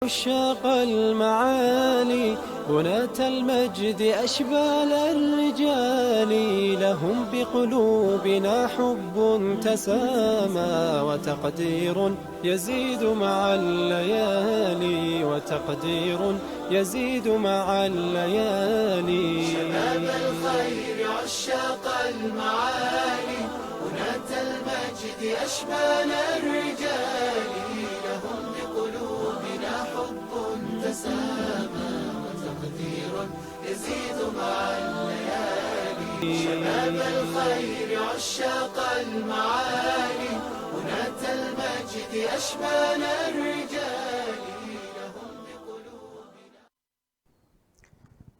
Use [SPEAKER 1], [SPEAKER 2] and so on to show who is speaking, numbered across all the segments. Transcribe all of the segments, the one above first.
[SPEAKER 1] عشاق المعالي، بناة المجد، أشبال الرجال، لهم بقلوبنا حب تسامى وتقدير يزيد مع الليالي، وتقدير يزيد مع الليالي.
[SPEAKER 2] شباب الخير، عشاق المعالي، بناة المجد، أشبال الرجال، لهم بقلوبنا حب تسامى وتقدير يزيد مع الليالي. شباب الخير، عشاق المعالي، بناة المجد، أشبال الرجال، لهم بقلوبنا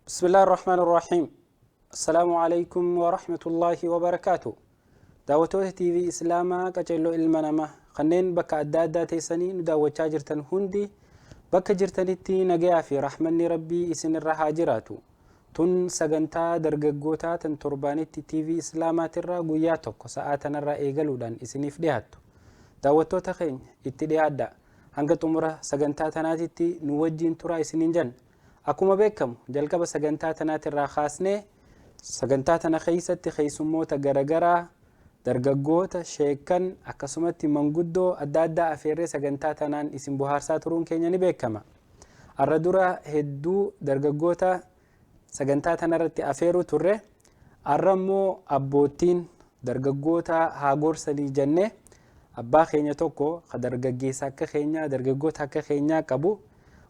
[SPEAKER 3] بسم الله الرحمن الرحيم. السلام عليكم ورحمة الله وبركاته. Daawwattoota TV Islaamaa qaceelloo ilma namaa kanneen bakka adda addaa teessanii nu daawwachaa jirtan hundi, bakka jirtanitti nagayaa fi rahmanni Rabbii isinirra haa jiraatu. Tun sagantaa dargaggootaa tan torbaanitti TV Islaamaatirraa guyyaa tokko sa'aa tanarraa eegaluudhaan isiniif dhiyaattu. Daawwattoota keenya, itti dhiyaadha. Hanga xumura sagantaa tanaatitti nu wajjiin turaa isiniin jenna. Akkuma beekamu, jalqaba sagantaa tanaatirraa kaasnee sagantaa tana keessatti keessummoota garagaraa, dargaggoota, sheekan, akkasumatti manguddoo adda addaa afeerree sagantaa tanaan isin bohaarsaa turuun keenya ni beekama. Har'a dura hedduu dargaggoota sagantaa tanarratti afeeruu turre. Har'a immoo abboottiin dargaggoota haa gorsanii jennee abbaa keenya tokko ka dargaggeessa akka keenyaa, dargaggoota akka keenyaa qabu,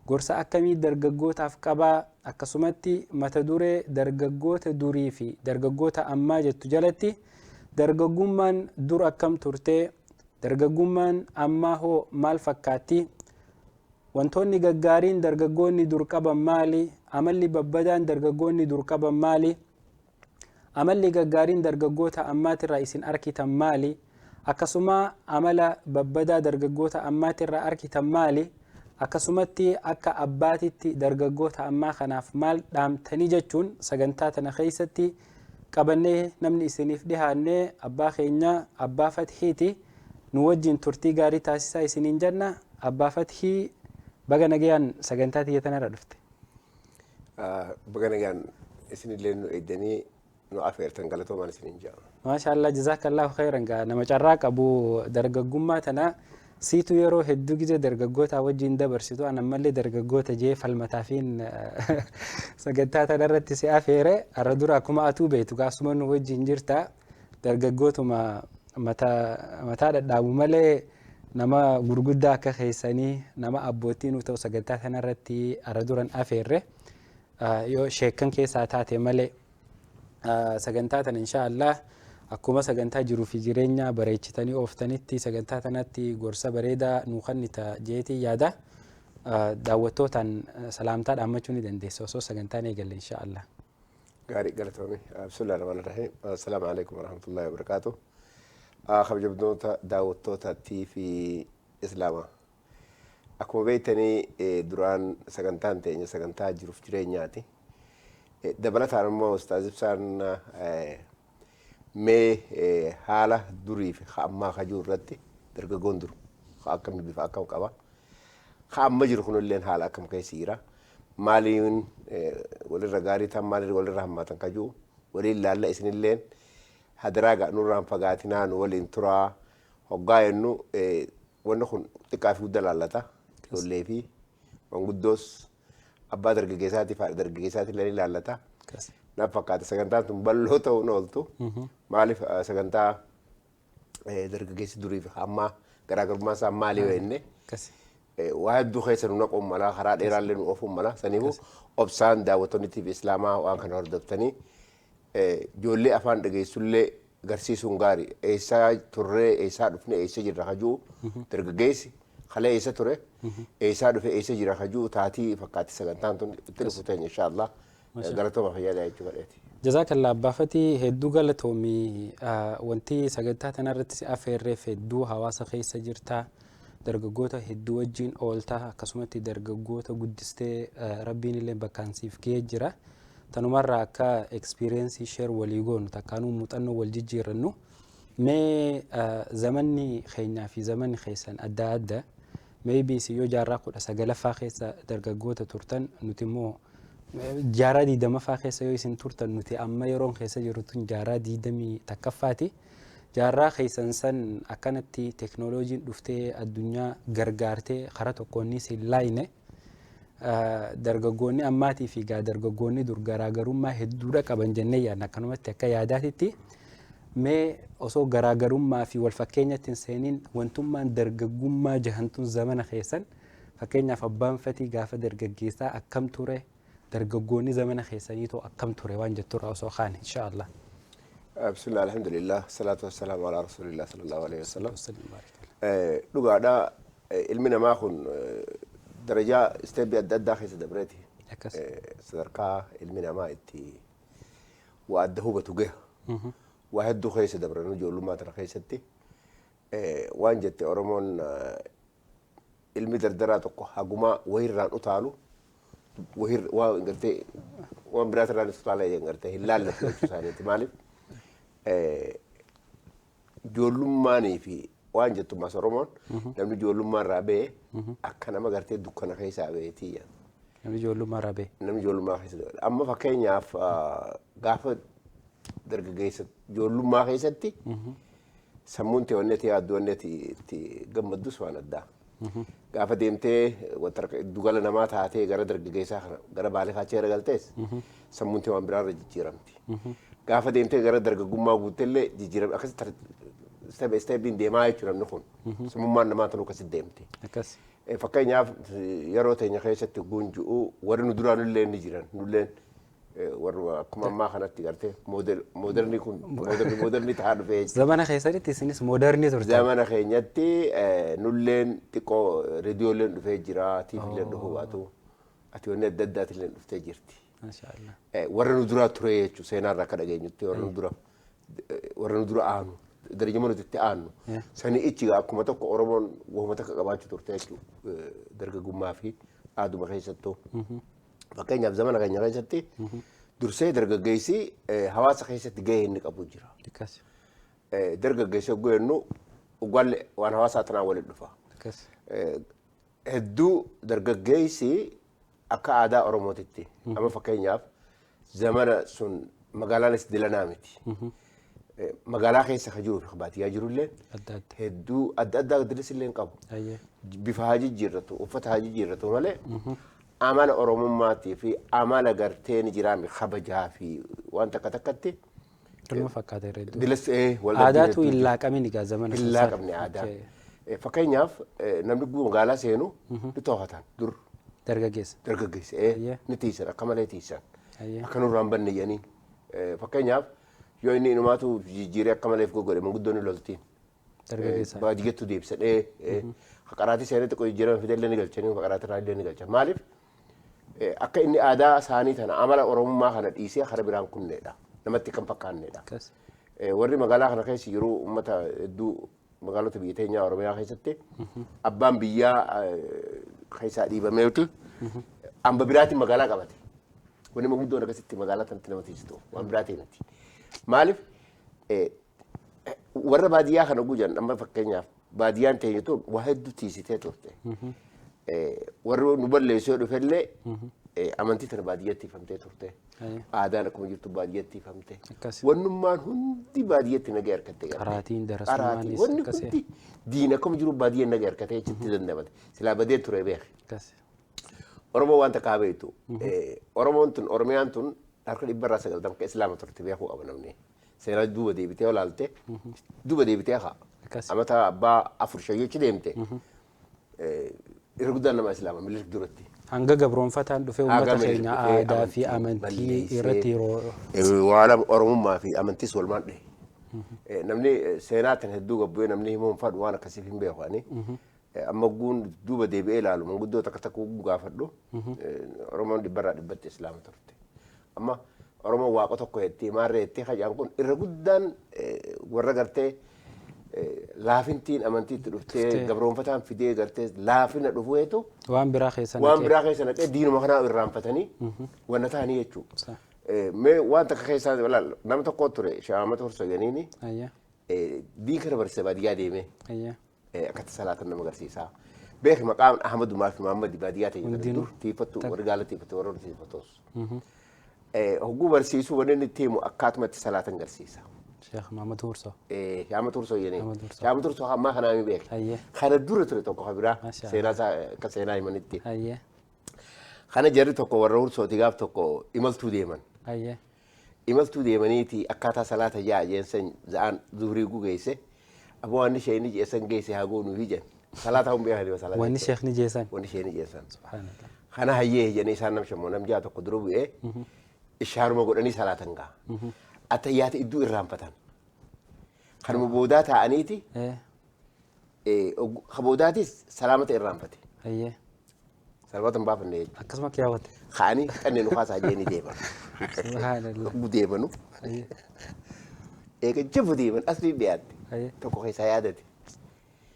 [SPEAKER 3] gorsa akkamii dargaggootaaf qabaa, akkasumatti mata duree "Dargaggoota durii fi dargaggoota ammaa" jettu jalatti dargaggummaan dur akkam turtee, dargaggummaan ammaa hoo maal fakkaatti, wantoonni gaggaariin dargaggoonni dur qaban maali, amalli babbadaan dargaggoonni dur qaban maali, amalli gaggaariin dargaggoota ammaatirraa isin arkitan maali, akkasuma amala babbadaa dargaggoota ammaatirraa arkitan maali, akkasumatti akka abbaatitti dargaggoota ammaa kanaaf maal dhaamtanii jechuun sagantaa tana keessatti qabannee namni isiniif dhihaannee abbaa keenya Abbaa Fathiiti. Nu wajjin turtii gaarii taasisaa isiniin jenna. Abbaa Fathii, baga nagayaan sagantaa tiyya tanarra dhufte.
[SPEAKER 4] Baga nagaan isinillee nu eegdanii nu afeertan, galatoomaan isiniin jedhama.
[SPEAKER 3] Maasha Allah, jazakallahu khairan. Gaa nama carraa qabu dargaggummaa tana siitu yeroo hedduu gizee dargaggoota wajjin dabarsitu, an ammallee dargaggoota jee falmataafiin sagantaa tanarratti si afeere. Har'a dura akkuma atuu beektu gaasuma nu wajjin jirta, dargaggootuma mataa dhadhaabu malee nama gurguddaa akka keessanii, nama abbootii nu ta'u sagantaa tanarratti har'a duran afeerre, yoo sheekkan keessaa taate malee. Sagantaa tana insha Allah akkuma sagantaa jiruu fi jireenya bareechitanii ooftanitti sagantaa tanatti gorsa bareedaa nuu kennita jeetii yaada. Daawwattootaan salaamtaa dhaammachuu ni dandeessa osoo sagantaan eegalle insha Allah.
[SPEAKER 4] Gaarii, galatoomii. Bismillah rahmaan rahim. Assalaamu alaikum warahmatullahi wabarakaatu. Kabajamtoota daawwattoota TV Islaamaa. Akkuma beektanii, duraan sagantaan teenya sagantaa jiruuf jireenyaati. Dabalataan immoo Ustaaz Ibsaan mee haala durii fi ammaa kajuu irratti, dargaggoon dur akkamii, bifa akkam qaba, ka amma jiru kunilleen haala akkam keessa jira, maaliin walirra gaarii ta'an, maaliin walirra hammaatan kajuu waliin laalla. Isinilleen hadaraa gaa nurraan fagaatinaa, nu waliin turaa. Hoggaa jennu wanni kun xiqqaa fi guddaa laallata, ijoollee fi manguddoos, abbaa dargaggeessaatii fi haadha dargaggeessaatii illee ni laallata. Naaf fakkaata sagantaan tun bal'oo ta'uun ooltu. Maaliif, sagantaa dargaggeessi durii fi ammaa garaagarummaan isaa maali yoo jenne, waa hedduu keessa nu naquun mala, karaa dheeraallee nu oofuun mala. Saniifuu obsaan daawwattoonni TV Islaamaa waan kana hordoftanii ijoollee afaan dhageessullee garsiisuun gaarii. Eessaa turree, eessaa dhufne, eessa jirra kajuu, dargaggeessi kalee eessa ture, eessaa dhufe, eessa jira kajuu taatii fakkaatti sagantaan tun itti dhufu teenya inshaallah. Galatooma, fayyadaa jechuu fedheeti.
[SPEAKER 3] Jazaakallaa Abbaa Fatii, hedduu galatoomii. Wanti sagantaa tanarratti si afeerreef, hedduu hawaasa keessa jirtaa, dargaggoota hedduu wajjin ooltaa, akkasumatti dargaggoota guddistee Rabbiin illee bakkaan siif gahee jira. Tanumarraa akka experience share walii goonu, takkaanuu muuxannoo wal jijjiirannu. Mee zamanni keenyaa fi zamanni keessan adda adda. Mee Maybe isin yoo jaarraa 19ffaa keessa dargaggoota turtan, nuti immoo jaarraa 20ffaa keessa yoo isin turtan, nuti amma yeroon keessa jirru tun jaarraa 21ffaati. Jaarraa keessan san akkanatti teknooloojiin dhuftee addunyaa gargaartee karaa tokkoonnis hin laayine. Dargaggoonni ammaatii fi gaa dargaggoonni dur garaagarummaa hedduudha qaban jennee yaadna akkanumatti akka yaadaatitti. Mee osoo garaagarummaa fi wal fakkeenyatti hin seeniin, wantummaan dargaggummaa jahantuun zamana keessan, fakkeenyaaf abbaan fatii gaafa dargaggeessaa akkam ture, dargaggoonni zamana keessanii too akkam ture waan jetturraa osoo kaane, insha Allah.
[SPEAKER 4] Bismillah, alhamdulillah, salaatu wassalaamu ala rasulillah sallallahu alaihi wasallam. Dhugaadha, ilmi namaa kun darajaa step adda addaa keessa dabreeti. Sadarkaa ilmi namaa itti waa adda hubatu gaha. Waa hedduu keessa dabran ijoollummaa tana keessatti. Waan jette Oromoon, ilmi dardaraa tokko hagumaa wahirraan utaalu wahir waa gartee waan biraatirraan utaala gartee hin laallatu jechuu isaaniiti. Maaliif ijoollummaanii fi waan jettu mas Oromoon, namni ijoollummaa irraa ba'e akka nama gartee dukkana keessaa ba'eetii jedha.
[SPEAKER 3] Namni ijoollummaa irraa ba'e.
[SPEAKER 4] Namni ijoollummaa keessa ba'e. Amma fakkeenyaaf gaafa dargaggeessa ijoollummaa keessatti sammuun ta'e wanni ati yaaddu, wanni ati itti gammaddus waan addaa. Gaafa deemtee wanta giddugala namaa taatee gara dargaggeessaa kana gara baalee kaachee gara galtees sammuun ta'e waan biraarra jijjiiramti. Gaafa deemtee gara dargaggummaa guuttellee jijjiiramti. Akkasitti step stepiin deemaa jechuudha namni kun. Sammummaan namaa tanuu akkasitti deemti. Fakkeenyaaf yeroo teenya keessatti gunju'u warri nu duraan illee ni jiran, nulleen warri akkuma ammaa kanatti gartee modern kun modern ta'aa dhufee jechuudha.
[SPEAKER 3] Zamana keessanitti isinis modern turtan.
[SPEAKER 4] Zamana keenyatti nulleen xiqqoo reediyoolleen dhufee jira, tiiviilleen dhufuu baatu, ati wanni adda addaatillee dhuftee jirti.
[SPEAKER 3] Maashaallah.
[SPEAKER 4] Warra nu duraa ture jechuudha, seenaarraa akka dhageenyutti warra nu dura aanu, darajama nuti itti aanu. Sanii ichi akkuma tokko Oromoon wahuma takka qabaachuu turte jechuudha dargaggummaa fi aaduma keessattuu. Fakkeenyaaf zamana keenya keessatti dursee dargaggeessi hawaasa keessatti gahee inni qabu jira. Dargaggeessi hogguu jennu uggaallee waan hawaasaa tanaan walitti dhufa. Hedduu dargaggeessi akka aadaa Oromootitti amma fakkeenyaaf zamana sun magaalaanis dilanaa miti. Magaalaa keessa ka jiruu fi baadiyyaa jirullee
[SPEAKER 3] Adda adda.
[SPEAKER 4] hedduu adda addaa dilis illee hin qabu. Bifa haa jijjiirratu, uffata haa jijjiirratu malee amala Oromummaatii fi amala gartee ni jiraami kabajaa fi waan takka takkatti
[SPEAKER 3] Ilma fakkaata irra hedduu.
[SPEAKER 4] Dilas wal dhabbii
[SPEAKER 3] Aadaatu
[SPEAKER 4] hedduu
[SPEAKER 3] hin
[SPEAKER 4] jira.
[SPEAKER 3] laaqamin egaa zamana
[SPEAKER 4] Hin
[SPEAKER 3] san.
[SPEAKER 4] laaqamne aadaa. Fakkeenyaaf namni magaalaa seenu ni to'atan dur.
[SPEAKER 3] Dargaggeessa.
[SPEAKER 4] Dargaggeessa ni tiisan, akka malee tiisan. Akka nurraa hin banne jedhanii. Fakkeenyaaf yoo inni inumaatu jijjiiree akka malee goggodhe, manguddoon ni loltiin.
[SPEAKER 3] Dargaggeessa.
[SPEAKER 4] Baadiyyattu deebisa. Haqaraatii seenee xiqqoo jijjiirama fidellee ni galchanii, haqaraatii irraa illee ni galchan. Maaliif akka inni aadaa isaanii tana, amala Oromummaa kana dhiisee kara biraan kunneedha. Namatti kan fakkaannedha. Warri magaalaa kana keessa jiru uummata hedduu magaalota biyya teenyaa Oromiyaa keessatti abbaan biyyaa keessaa dhiibameetu hamba biraatiin magaalaa qabate. Wanni manguddoon akkasitti magaalaa tanatti nama tiisitu waan biraatiin miti. Maaliif warra baadiyyaa kana gujan, amma fakkeenyaaf baadiyyaan teenya tun waa hedduu tiisitee turte. Warri nu balleessuu dhufellee amantii tana baadiyyatti ifamtee turte. Aadaan akkuma jirtu baadiyyatti ifamte. Wannummaan hundi baadiyyatti nagaa harkatte.
[SPEAKER 3] Qaraatiin,
[SPEAKER 4] Qaraatiin
[SPEAKER 3] darasummaanis
[SPEAKER 4] wanni
[SPEAKER 3] akkasi.
[SPEAKER 4] hundi diin akkuma jiru baadiyyaan nagaa harkatee achitti dandamate. Silaa badee ture beek. Oromoo waan takka haa beektu. Oromoon tun, Oromiyaan tun harka 90% akka Islaama turte beekuu qaba namni. Seenaa duuba deebitee olaalte, duuba deebitee haa. Amata abbaa afur shayyochi deemte. Irra guddaan nama Islaama Minilik duratti.
[SPEAKER 3] Hanga gabroonfataan dhufee
[SPEAKER 4] Haga
[SPEAKER 3] uummata
[SPEAKER 4] Minilik
[SPEAKER 3] keenya
[SPEAKER 4] dhufee
[SPEAKER 3] aadaa fi
[SPEAKER 4] amantii
[SPEAKER 3] amantii
[SPEAKER 4] balleessee,
[SPEAKER 3] irratti yeroo
[SPEAKER 4] waan Oromummaa fi amantiis walumaan dhahe. Namni seenaa tan hedduu gabbu'ee namni himuu hin fadhu, waan akkasiif hin beeku ani. Amma guun duuba deebi'ee ilaalu, manguddoo takka takka gaafadhu, Oromoon 100% Islaama turte. Amma Oromoon waaqa tokko jettee maarree jettee hajaan kun irra guddaan warra gartee laafintiin amantiitti dhuftee
[SPEAKER 3] Dhuftee.
[SPEAKER 4] Gabroonfataan fidee gartee laafina dhufuutu
[SPEAKER 3] waan biraa keessa
[SPEAKER 4] waan
[SPEAKER 3] naqee.
[SPEAKER 4] Biraa keessa naqee diinuma kanaa irraanfatanii wanna ta'anii jechuudha. Mee waan takka keessaa ilaal, nama tokko ture Shaamata Horsoganiini diin kana barsiisa baadiyyaa deemee akkatti salaatan nama agarsiisa. Beek maqaan Ahmadumaa fi Muhammad baadiyyaa ta'e
[SPEAKER 3] Hundinuu.
[SPEAKER 4] dur tiifattu warri gaala tiifattu warra tiifattus. Hogguu barsiisuu wanni inni itti himu akkaatumatti salaatan garsiisa.
[SPEAKER 3] Sheekh Mahamad Hursoo.
[SPEAKER 4] Shaama Tursoo jedhanii.
[SPEAKER 3] Shaama Tursoo.
[SPEAKER 4] Shaama Tursoo ammaa kanaa mi beek.
[SPEAKER 3] Hayyee.
[SPEAKER 4] Kana dura ture tokko kan biraa
[SPEAKER 3] Masha Allah.
[SPEAKER 4] seenaa isaa akka seenaa himanitti.
[SPEAKER 3] Hayyee.
[SPEAKER 4] Kana jarri tokko warra Hursooti gaaf tokko imaltuu deeman.
[SPEAKER 3] Hayyee.
[SPEAKER 4] Imaltuu deemaniiti akkaataa salaata ja'a jeensan za'aan zuhurii gugeesse aboo wanni isheen jeessan geesse haa goonuufi jedhan. Salaata hun beekanii salaata.
[SPEAKER 3] Wanni sheekni jeessan.
[SPEAKER 4] Wanni isheen jeessan.
[SPEAKER 3] Subhaanallah.
[SPEAKER 4] Kana hayyee jedhanii isaan nam shammoo nam ja'a tokko dura bu'ee ishaaruma godhanii salaatan ga'a. Attayyaata iddoo irraanfatan. Kanuma boodaa taa'aniiti ka boodaatis salaamata irraanfate.
[SPEAKER 3] Hayyee.
[SPEAKER 4] Salaamata hin baafanne jechuudha.
[SPEAKER 3] Akkasuma kiyaawwate.
[SPEAKER 4] Ka'anii xannee nu kaasaa jedhanii deeman.
[SPEAKER 3] Subhaanallah.
[SPEAKER 4] Hogguu deemanu
[SPEAKER 3] Hayyee.
[SPEAKER 4] eega jabu deeman asii dhiyaatte.
[SPEAKER 3] Hayyee.
[SPEAKER 4] Tokko keessaa yaadate.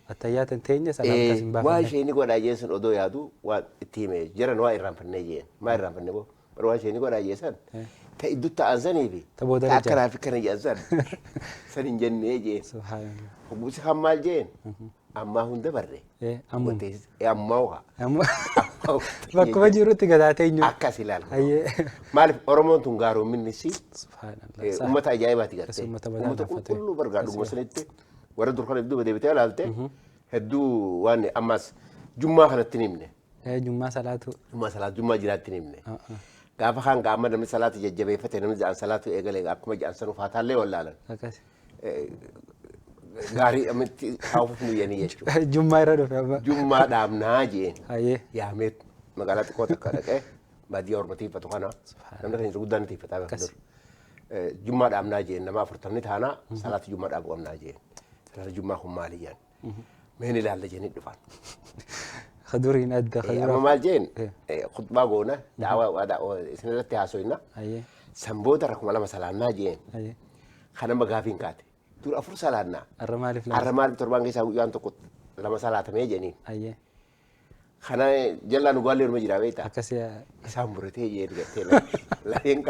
[SPEAKER 3] Attayyaatan teenya salaamtas hin
[SPEAKER 4] Waan
[SPEAKER 3] baafanne.
[SPEAKER 4] isheen godhaa jeen sun odoo yaadu waan itti hime jiran waa irraanfannee jeen. Maa irraanfanne boo? Bara waan isheen godhaa jeen san. Ta iddoo ta'an sanii fi
[SPEAKER 3] Ta booda
[SPEAKER 4] ta
[SPEAKER 3] irra
[SPEAKER 4] akkanaa fi kana jeen san san hin jennee jeen.
[SPEAKER 3] Subhaanallah.
[SPEAKER 4] Hogguusi kan maal jeen? Ammaa hunda barre.
[SPEAKER 3] Ammuma.
[SPEAKER 4] Ammaa waa.
[SPEAKER 3] Amma bakkuma jirutti gadaa teenyu.
[SPEAKER 4] Akkas ilaala.
[SPEAKER 3] Hayyee.
[SPEAKER 4] Maaliif Oromoon tun gaaroominni si
[SPEAKER 3] Subhaanallah.
[SPEAKER 4] uummata ajaa'ibaati
[SPEAKER 3] Akkas
[SPEAKER 4] gartee.
[SPEAKER 3] uummata badaa
[SPEAKER 4] Uummata
[SPEAKER 3] gaafate.
[SPEAKER 4] qulqulluu bargaa dhuguma sanitti warra dur kana duuba deebitee ilaalte hedduu waan ammas jummaa kanatti hin himne.
[SPEAKER 3] Jummaa salaatu.
[SPEAKER 4] Jummaa salaatu jummaa jiraatti hin himne. Gaafa kaan gaama namni salaatu jajjabeeffate namni ja'an salaatu eegale akkuma ja'an san ufaataallee wallaalan.
[SPEAKER 3] Akkas.
[SPEAKER 4] Gaarii amitti haawuuf nuyyanii jechuudha.
[SPEAKER 3] Jummaa irra dhufe amma.
[SPEAKER 4] Jummaa dhaabnaa jeen.
[SPEAKER 3] Hayyee.
[SPEAKER 4] Yaamee magaalaa xiqqoo takka dhaqee baadiyyaa orma tiifatu kana namni kan jiru guddaan tiifataa beeku dur. Jummaa dhaabnaa jeen nama afurtamni taanaa salaata jummaa dhaabu qabnaa jeen. Salaata jummaa kun maali jeen. Meen ilaalla jeenii dhufan.
[SPEAKER 3] Duriin adda.
[SPEAKER 4] Amma maal jeen khutbaa goona daawaa isin irratti haasoyna.
[SPEAKER 3] Hayyee.
[SPEAKER 4] Sanboota rakkuma lama salaannaa jeen.
[SPEAKER 3] Hayyee.
[SPEAKER 4] Kanama gaafiin kaate. Dur afur salaannaa.
[SPEAKER 3] Arra maaliif lama?
[SPEAKER 4] Har'a maaliif torbaan keessaa guyyaan tokko lama salaatamee jeniin.
[SPEAKER 3] Hayyee.
[SPEAKER 4] Kana jallaan dhugaallee orma jiraa beektaa.
[SPEAKER 3] Akkasii
[SPEAKER 4] Isaan muratee jeen gartee lafeen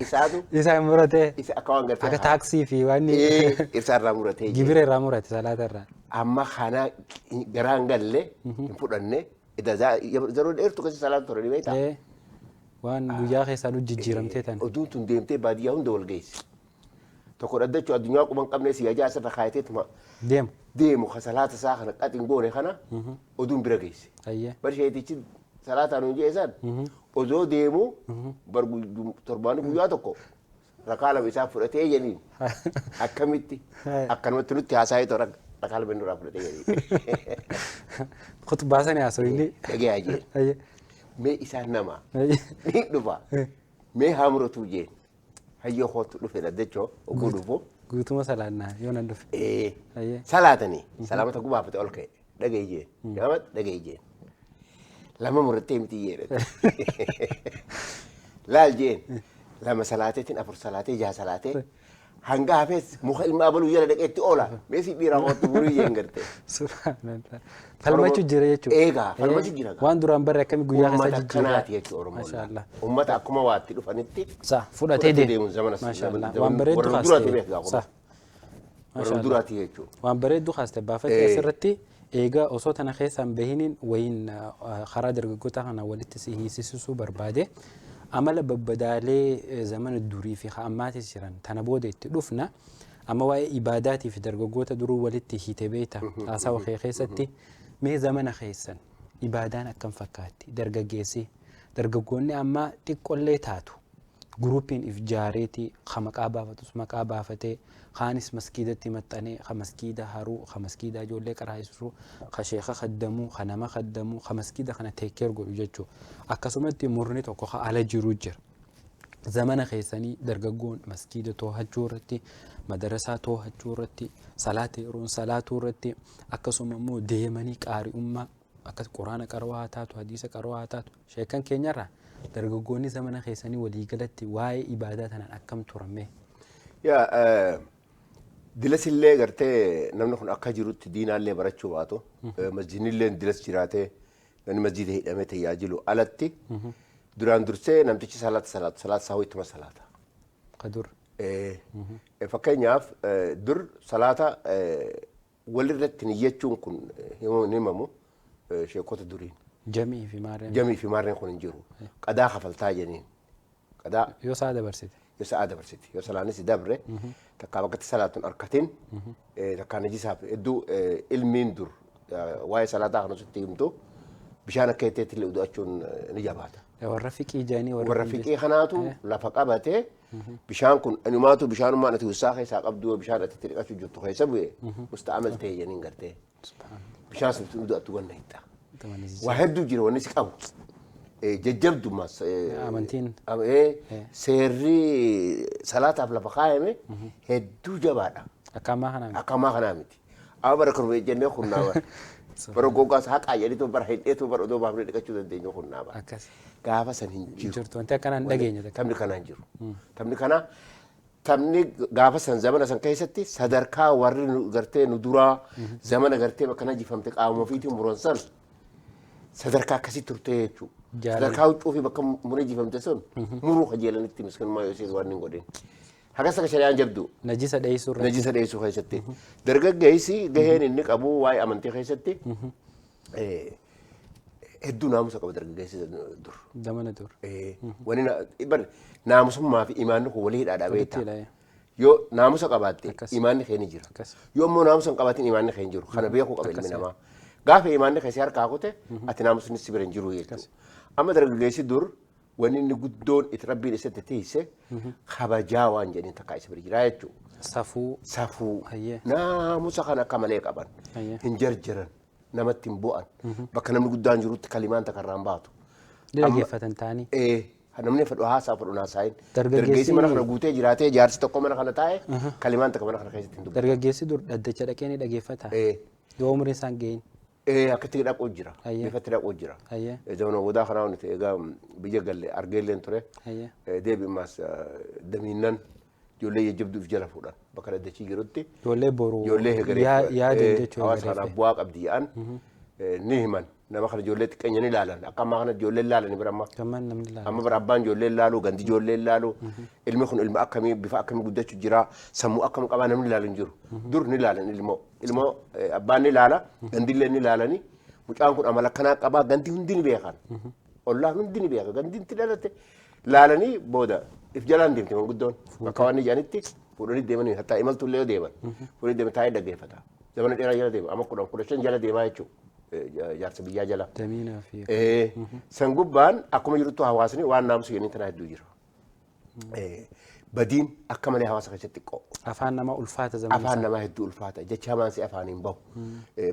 [SPEAKER 4] isaatu
[SPEAKER 3] isaan muratee
[SPEAKER 4] isa akka waan gartee
[SPEAKER 3] akka taaksii fi waan
[SPEAKER 4] ibsaa irraa muratee jeen.
[SPEAKER 3] gibira irraa murate salaata irraa.
[SPEAKER 4] Amma kana garaan galle hin fudhanne yeroo dheertu keessa salaatu ture ni beektaa.
[SPEAKER 3] Waan guyyaa keessaa nu jijjiiramtee tan.
[SPEAKER 4] Oduun tun deemtee baadiyyaa hunda wal geessi. Tokko dhaddachuu addunyaa quban qabne si ajaa asirra kaayateetuma
[SPEAKER 3] Deemu.
[SPEAKER 4] deemu ka salaata isaa kana qaxin goone kana oduun bira geesse.
[SPEAKER 3] Hayyee.
[SPEAKER 4] Bar sheetichi salaataan hin jeesan odoo deemu bar torbaanii guyyaa tokko rakaa lama isaa fudhatee jeniin akkamitti akkanumatti nutti haasa'ee too rakaa lama nurraa fudhatee jeniin.
[SPEAKER 3] Khutbaa sani haasawinni.
[SPEAKER 4] Dhagayaa jeen.
[SPEAKER 3] Hayyee.
[SPEAKER 4] Mee isaan nama
[SPEAKER 3] Hayyee.
[SPEAKER 4] ni dhufa mee haa muratuu jeen hayyoo kootu dhufe dhaddachoo oguu dhufu.
[SPEAKER 3] Guutuma salaannaa yoo nan dhufe. Hayyee.
[SPEAKER 4] Salaatanii salaamata gubaafate ol ka'e dhagaye jeen gaafat dhagaye jeen lama murattee miti jedhe laal jeen lama salaateetiin afur salaatee jaha salaatee hanga hafees muka ilma abaluu jala dhaqeetti oola meesii dhiiraa kootu murii jeen garte.
[SPEAKER 3] Subhaanallah. Falmachuu jira jechuudha.
[SPEAKER 4] Eegaa falmachuu jira.
[SPEAKER 3] Waan duraan barre akkami guyyaa keessa
[SPEAKER 4] Uummata
[SPEAKER 3] jijjiiraa.
[SPEAKER 4] akkanaati jechuudha Oromoon.
[SPEAKER 3] Maashaallah.
[SPEAKER 4] Uummata akkuma waatti dhufanitti
[SPEAKER 3] Sa fudhatee deema.
[SPEAKER 4] deemuun zamana
[SPEAKER 3] Maashaallah. Waan bareeddu
[SPEAKER 4] warra duraati
[SPEAKER 3] kaaste.
[SPEAKER 4] beekaa
[SPEAKER 3] Sa.
[SPEAKER 4] warra duraati jechuudha.
[SPEAKER 3] Waan bareeddu kaaste baafatee asirratti eegaa osoo tana keessaan bahiniin wayiin karaa dargaggoota kana walitti si hiisisuu barbaade amala babbadaalee zamana durii fi ammaatis jiran tana booda itti dhufna amma waa'ee ibaadaatii fi dargaggoota duruu walitti hiite beekta haasawa kee keessatti mee zamana keessan ibaadaan akkam fakkaatti dargaggeessi dargaggoonni ammaa xiqqollee taatu guruupiin if jaareeti ka maqaa baafatus maqaa baafatee kaanis maskiidatti maxxanee ka maskiida haruu ka maskiida ijoollee qaraayisuu ka sheeka kaddamuu ka nama kaddamuu ka maskiida kana teekkeer godhu jechuu akkasumatti murni tokko ka ala jiruu jira. Zamana keessanii dargaggoon maskiida too'achuu irratti madarasaa too'achuu irratti salaata yeroon salaatuu irratti akkasuma immoo deemanii qaari'ummaa akkas quraana qaroo haa taatu hadiisa qaroo haa taatu sheekan keenyarraa dargaggoonni zamana keessanii waliigalatti waa'ee ibaadaa tanaan akkam turame.
[SPEAKER 4] Yaa dilas illee gartee namni kun akka jirutti diinaallee barachuu baatu masjiidnillee dilas jiraatee namni masjiida hidhamee tajaajilu alatti duraan dursee namtichi salaata salaatu salaata isaa ittuma salaata.
[SPEAKER 3] Ka dur.
[SPEAKER 4] Fakkeenyaaf dur salaata walirratti niyyachuun kun hin himamu. Sheekota duriin.
[SPEAKER 3] Jamii fi maarreen.
[SPEAKER 4] Jamii fi maarreen kun hin jiru. Qadaa kafaltaa jeniin. Qadaa
[SPEAKER 3] Yoo sa'a dabarsite.
[SPEAKER 4] Yoo sa'aa dabarsite, yoo salaanis dabre, takkaa bakkatti salaatun arkatin, takkaa najisaaf hedduu ilmiin dur waa'ee salaataa kana sitti himtu, bishaan akka jetteetti illee udu'achuun ni jabaata.
[SPEAKER 3] Warra fiqii jedhanii
[SPEAKER 4] warra fiqii kanaatu lafa qabate. Bishaan kun anumaatu bishaanummaan ati wussaa keessaa qabdu, yoo bishaan ati itti dhiqachuu jirtu keessa bu'e, musta'amal ta'e jeniin gartee. Bishaan sun itti udu'attu ganna hixa. Waa hedduu jira wanni si qabu. Jajjabdummaas.
[SPEAKER 3] Amantiin.
[SPEAKER 4] Seerri salaataaf lafa kaayame hedduu jabaadha.
[SPEAKER 3] Akka ammaa kanaa miti.
[SPEAKER 4] Akka ammaa kanaa miti. Amma bara kan jennee kunnaa bara. Bara gogaas haqaa jedhitu, bara hidheetu, bara odoo baafnee dhiqachuu dandeenyu kunnaa bara.
[SPEAKER 3] Akkas.
[SPEAKER 4] Gaafa san hin jiru.
[SPEAKER 3] Jirtu wanti akkanaa hin dhageenye takka.
[SPEAKER 4] Taphni kanaa hin jiru. Taphni kanaa, taphni gaafa san zamana san keessatti sadarkaa warri nu gartee nu duraa zamana gartee bakka najifamte qaama ofiitiin muran san sadarkaa akkasii turte jechuudha.
[SPEAKER 3] Jaalala.
[SPEAKER 4] Sadarkaa huccuu fi bakka muree jifamte sun muruu kajeelanitti miskinummaa yoo isheen waan hin godhin. Hagas akka shari'aan jabdu.
[SPEAKER 3] Najisa dheessuu irratti.
[SPEAKER 4] Najisa dheessuu keessatti. Dargaggeessi gaheen inni qabu waa'ee amantii keessatti hedduu naamusa qaba dargaggeessi dur.
[SPEAKER 3] Zamana dur.
[SPEAKER 4] Wani bar naamusummaa fi imaanni kun walii hidhaadha
[SPEAKER 3] Walitti
[SPEAKER 4] beektaa.
[SPEAKER 3] hidha.
[SPEAKER 4] Yoo naamusa qabaatte imaanni kee ni jira. Yoo immoo naamusa hin qabaatin, imaanni kee hin jiru. Kana beekuu qaba ilmi namaa. Gaafa imaanni kee si harkaa kute, ati naamusni si bira hin jiru jechuudha. Amma dargaggeessi dur wanni inni guddoon itti rabbiin isatti tiise kabajaa waan jedhaniin takkaa isa bira jira jechuudha.
[SPEAKER 3] Safuu.
[SPEAKER 4] Safuu.
[SPEAKER 3] Naamusa
[SPEAKER 4] Naamusa kana akka malee qaban. Hin jarjaran. Namatti hin bu'an. Bakka namni guddaan jirutti kalimaan takka irraan baatu.
[SPEAKER 3] Ni dhaggeeffatan ta'anii.
[SPEAKER 4] Namni fedhu haasaa fedhu naasaayin.
[SPEAKER 3] Dargaggeessi
[SPEAKER 4] Dargaggeessi mana kana guutee jiraatee, jaarsi tokko mana kana taa'e, kalimaan takka mana kana keessatti hin dubbatu.
[SPEAKER 3] Dargaggeessi dur dhaddacha dhaqee ni dhaggeeffata. Yoo umriin isaan gahin.
[SPEAKER 4] Akkatti dhaquu jira. Bifatti dhaquu jira. Zamana wadaa kanaa nuti egaa biyya galle argeelleen ture. Deebi'umaas damiinnan ijoollee jajjabduuf jala fuudhan bakka dhaddachii jirutti.
[SPEAKER 3] Ijoollee boru
[SPEAKER 4] Ijoollee hegeree
[SPEAKER 3] yaadan jechuudha.
[SPEAKER 4] hawaasa kanaaf bu'aa qabdi jedhan ni himan. Nama kana ijoollee xiqqeenya ni ilaalan. Akka ammaa kana ijoollee ilaalan bira amma.
[SPEAKER 3] Gammaan namni ilaala.
[SPEAKER 4] Amma bara abbaan ijoollee ilaalu, gandi ijoollee ilaalu, ilmi kun ilma akkamii, bifa akkamii guddachuu jira, sammuu akkam qabaa, namni ilaalu hin jiru. Dur ni ilaalan ilmoo. Ilmoo abbaan ni ilaala, gandillee ni ilaalani. Mucaan kun amala akkanaa qabaa, gandi hundi ni beekan. Ollaan hundi ni beeka. Gandi itti dhalate laalanii booda if jalaan deemti manguddoon. Bakka waan ijanitti fuudhanii deemanii, hattaa imaltullee yoo deeman. Fuudhanii deeman, taa'ee dhaggeeffata. Zamana dheeraa jala deema. Amma 10 15 jala deemaa jechuudha. Jaarsa biyyaa jala.
[SPEAKER 3] Damiinaa fi.
[SPEAKER 4] San gubbaan akkuma jiruttu hawaasni waan naamusa jedhanii tanaa hedduu jira. Badiin akka malee hawaasa keessatti xiqqoo.
[SPEAKER 3] Afaan namaa ulfaata zamana
[SPEAKER 4] Afaan
[SPEAKER 3] isaa.
[SPEAKER 4] namaa hedduu ulfaata. Jecha hamaan si afaan hin bahu.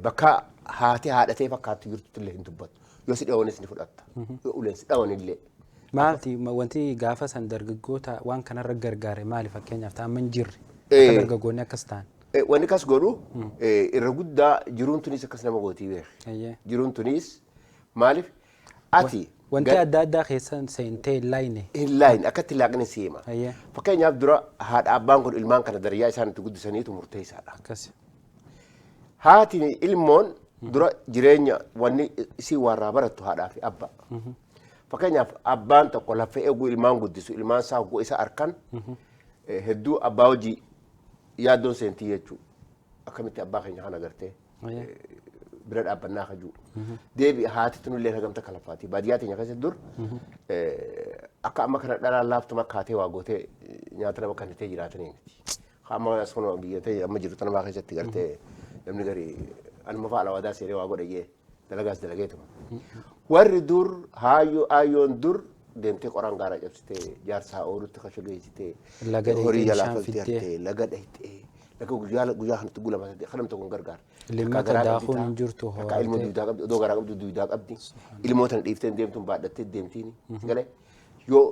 [SPEAKER 4] Bakka haati haadhatee fakkaattu jirtutti illee hin dubbattu. Yoo si dhawanis ni fudhatta. Yoo uleen si dhawan illee.
[SPEAKER 3] Maalti wanti gaafa san dargaggoota waan kanarra gargaare maali, fakkeenyaaf ta'an hin jirre? Akka dargaggoonni akkas ta'an.
[SPEAKER 4] Wanni kas godhu irra guddaa jiruun tunis akkas nama gootii beeki. Jiruun tunis maaliif ati
[SPEAKER 3] Wanti adda addaa keessan seentee hin laayine.
[SPEAKER 4] Hin laayin, akkatti laaqni si hima. Fakkeenyaaf dura haadha abbaan kun ilmaan kana darajaa isaan itti guddisaniitu murteessaadha. Haati ilmoon dura jireenya wanni isii warraa barattu haadhaa fi abbaa. Fakkeenyaaf abbaan tokko lafa eeguu ilmaan guddisu, ilmaan isaa hogguu isa arkan hedduu abbaa hojii yaaddoon seentii jechuudha. Akkamitti abbaa keenya kana gartee bira dhaabbannaa kajuu. Deebi haati tunillee hagamta kalafaati. Baadiyyaa teenya keessatti dur akka amma kana dhalaan laaftuma kaatee waa gootee nyaata nama kannitee jiraatanii miti. Amma as kun biyya teenya amma jiru tana keessatti gartee namni gari anuma fa'a alawaadaa seenee waa godhe jee dalagaas dalageetuma. Warri dur haayyoo ayyoon dur deemtee qoraan gaaraa cabsitee, jaarsaa oolutti kasha geessitee,
[SPEAKER 3] Laga dhayxee
[SPEAKER 4] horii jalaa
[SPEAKER 3] bishaan
[SPEAKER 4] faltee
[SPEAKER 3] fiddee.
[SPEAKER 4] hartee laga dhayxee, laga guyyaa guyyaa kanatti gulama kanam tokko hin gargaara.
[SPEAKER 3] Limmata
[SPEAKER 4] Takkaa garaa
[SPEAKER 3] daakuun
[SPEAKER 4] qabdi
[SPEAKER 3] hin jirtu
[SPEAKER 4] takkaa ilmoo
[SPEAKER 3] horatee.
[SPEAKER 4] duudaa qabdi, odoo garaa qabdu duudaa qabdi. Ilmoo tana dhiiftee hin deemtu, baadhattee deemtiini. Galee yoo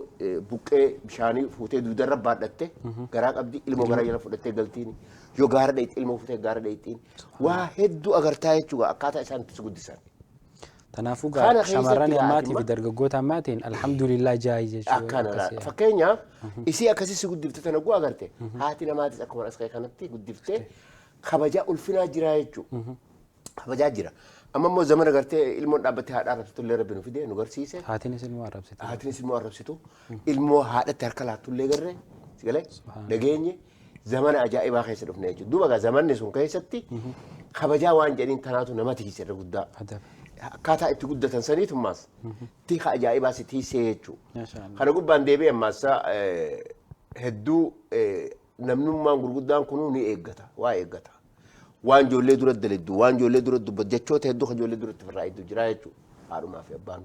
[SPEAKER 4] buqqee bishaanii fuutee duudarra baadhatte, garaa qabdi, ilmoo garaa jala fudhattee galtiini. Yoo gaara dhayxi, ilmoo fuutee gaara dhayxiin. Waa hedduu agartaa jechuudha akkaataa isaan itti guddisan.
[SPEAKER 3] Kanaafuu
[SPEAKER 4] Kana
[SPEAKER 3] gaa
[SPEAKER 4] keessatti
[SPEAKER 3] shamarran
[SPEAKER 4] gaa
[SPEAKER 3] ammaatii fi
[SPEAKER 4] ati
[SPEAKER 3] dargaggoota ammaatiin alhamdulillah jaayi jechuudha.
[SPEAKER 4] Akkana
[SPEAKER 3] akkasii.
[SPEAKER 4] Fakkeenyaaf isii akkasii si guddifte tana guu agarte, haati namaatis akkuma as kanatti guddiftee kabajaa ulfinaa jira jechuudha. Kabajaa jira. Amma immoo zamana gartee ilmoon dhaabbattee haadha arrabsitu illee rabbi nu fide nu garsiise.
[SPEAKER 3] Haatiinis ilmoo arrabsite.
[SPEAKER 4] Haatinis ilmoo arrabsitu, ilmoo haadhatti harka laattullee garree si galee dhageenye, zamana ajaa'ibaa keessa dhufne jechuudha. Duuba gaa zamanni sun keessatti kabajaa waan jedhaniin tanaatu nama tiise irra guddaa.
[SPEAKER 3] Adaba.
[SPEAKER 4] Akkaataa itti guddatan saniitummaas tiika ajaa'ibaa si tiisee jechuudha.
[SPEAKER 3] Maashaallah.
[SPEAKER 4] Kana gubbaan deebi'e ammaas hedduu namnummaan gurguddaan kunuu ni eeggata, waa eeggata. Waan ijoollee dura daleddu, waan ijoollee dura dubbatu, jechoota hedduu kan ijoollee duratti ofirraa hedduu jira jechuudha. Haadhumaa fi abbaan.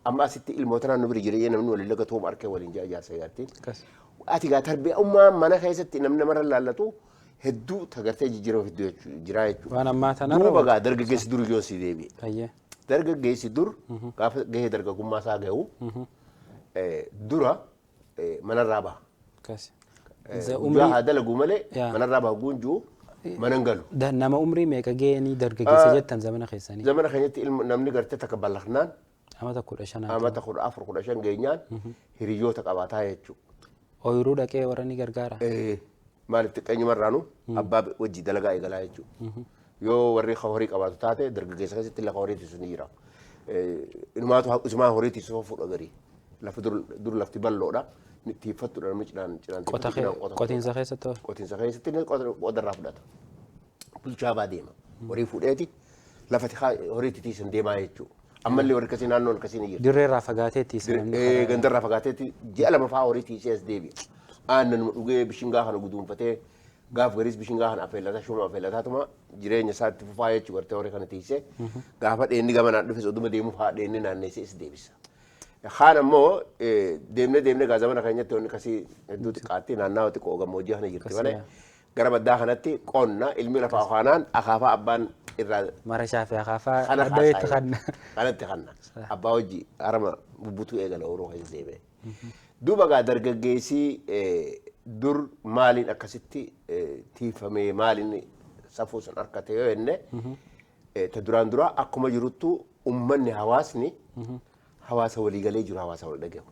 [SPEAKER 4] Amma asitti ilmoota naannoo bira jireenya namni waliin lagatu hooma arkee waliin jaa ijaarsa jaartiin.
[SPEAKER 3] Akkas.
[SPEAKER 4] Ati gaa tarbiyaa mana keessatti namni namarra laallatu hedduu tagartee jijjiirama hedduu jira jechuudha.
[SPEAKER 3] Waan ammaa tanarra
[SPEAKER 4] Duuba gaa dargaggeessi dur yoo si deebi'e.
[SPEAKER 3] Hayyee.
[SPEAKER 4] Dargaggeessi dur gaafa gahee dargaggummaa isaa gahu dura manarraa baha.
[SPEAKER 3] Akkas.
[SPEAKER 4] Guyyaa haa dalagu malee
[SPEAKER 3] Yaa.
[SPEAKER 4] manarraa baha guunjuu mana hin galu.
[SPEAKER 3] Nama umrii meeqa gahanii dargaggeessa jettan zamana keessanii?
[SPEAKER 4] Zamana keenyatti namni gartee takka ballaqnaan
[SPEAKER 3] Amata 15.
[SPEAKER 4] Amata 14 15 geenyaan hiriyoota qabaataa jechuudha.
[SPEAKER 3] Ooyiruu dhaqee warra ni gargaara.
[SPEAKER 4] Maaliif xiqqeenyumarraanu abbaa wajji dalagaa eegalaa jechuudha. Yoo warri horii qabaatu taate dargaggeessa keessatti lafa horii tiisu ni jira. Inumaatu isumaa horii tiisu fuudha garii. Lafa dur lafti bal'oodha. Tiiffattuudha namni cinaan cinaan
[SPEAKER 3] Qota
[SPEAKER 4] cinaan qota.
[SPEAKER 3] Qotiinsa keessatti hoo?
[SPEAKER 4] Qotiinsa keessatti inni qodarraa fudhata. Bulchaa baa deema. Horii fuudheeti lafa horii tiisan deemaa jechuudha. Ammallee warri akkasii naannoon akkasii ni jira.
[SPEAKER 3] Dirree irraa fagaatee tiisa namni.
[SPEAKER 4] Gandarraa fagaateetti ji'a 2 fa'aa horii tiisee as deebi'a. Aannan dhugee bishingaa kana guduunfatee gaaf gariis bishingaa kana affeellataa shuma affeellataatuma jireenya isaatti fufaa jechuudha gartee horii kana tiisee gaafa dheenni gamanaan dhufes oduma deemuuf haa dheenni naanneessee as deebisa. Kaan ammoo deemnee deemnee gaa zamana keenyatti wanni akkasii hedduu xiqqaatti naannawa xiqqoo gammoojjii kana jirti malee gara baddaa kanatti qonna ilmi lafaa akaanaan akaafaa abbaan irraa
[SPEAKER 3] Marashaa fi akaafaa
[SPEAKER 4] kana
[SPEAKER 3] adda itti
[SPEAKER 4] kanna.
[SPEAKER 3] kanna.
[SPEAKER 4] Kanatti kanna. Abbaa hojii harama bubbutuu eegala yeroo keessa deemee. Duuba gaa dargaggeessi dur maaliin akkasitti tiifamee maaliin safuu san harkate yoo jenne ta duraan dura akkuma jiruttu ummanni hawaasni hawaasa waliigalee jiru hawaasa wal dhagahu.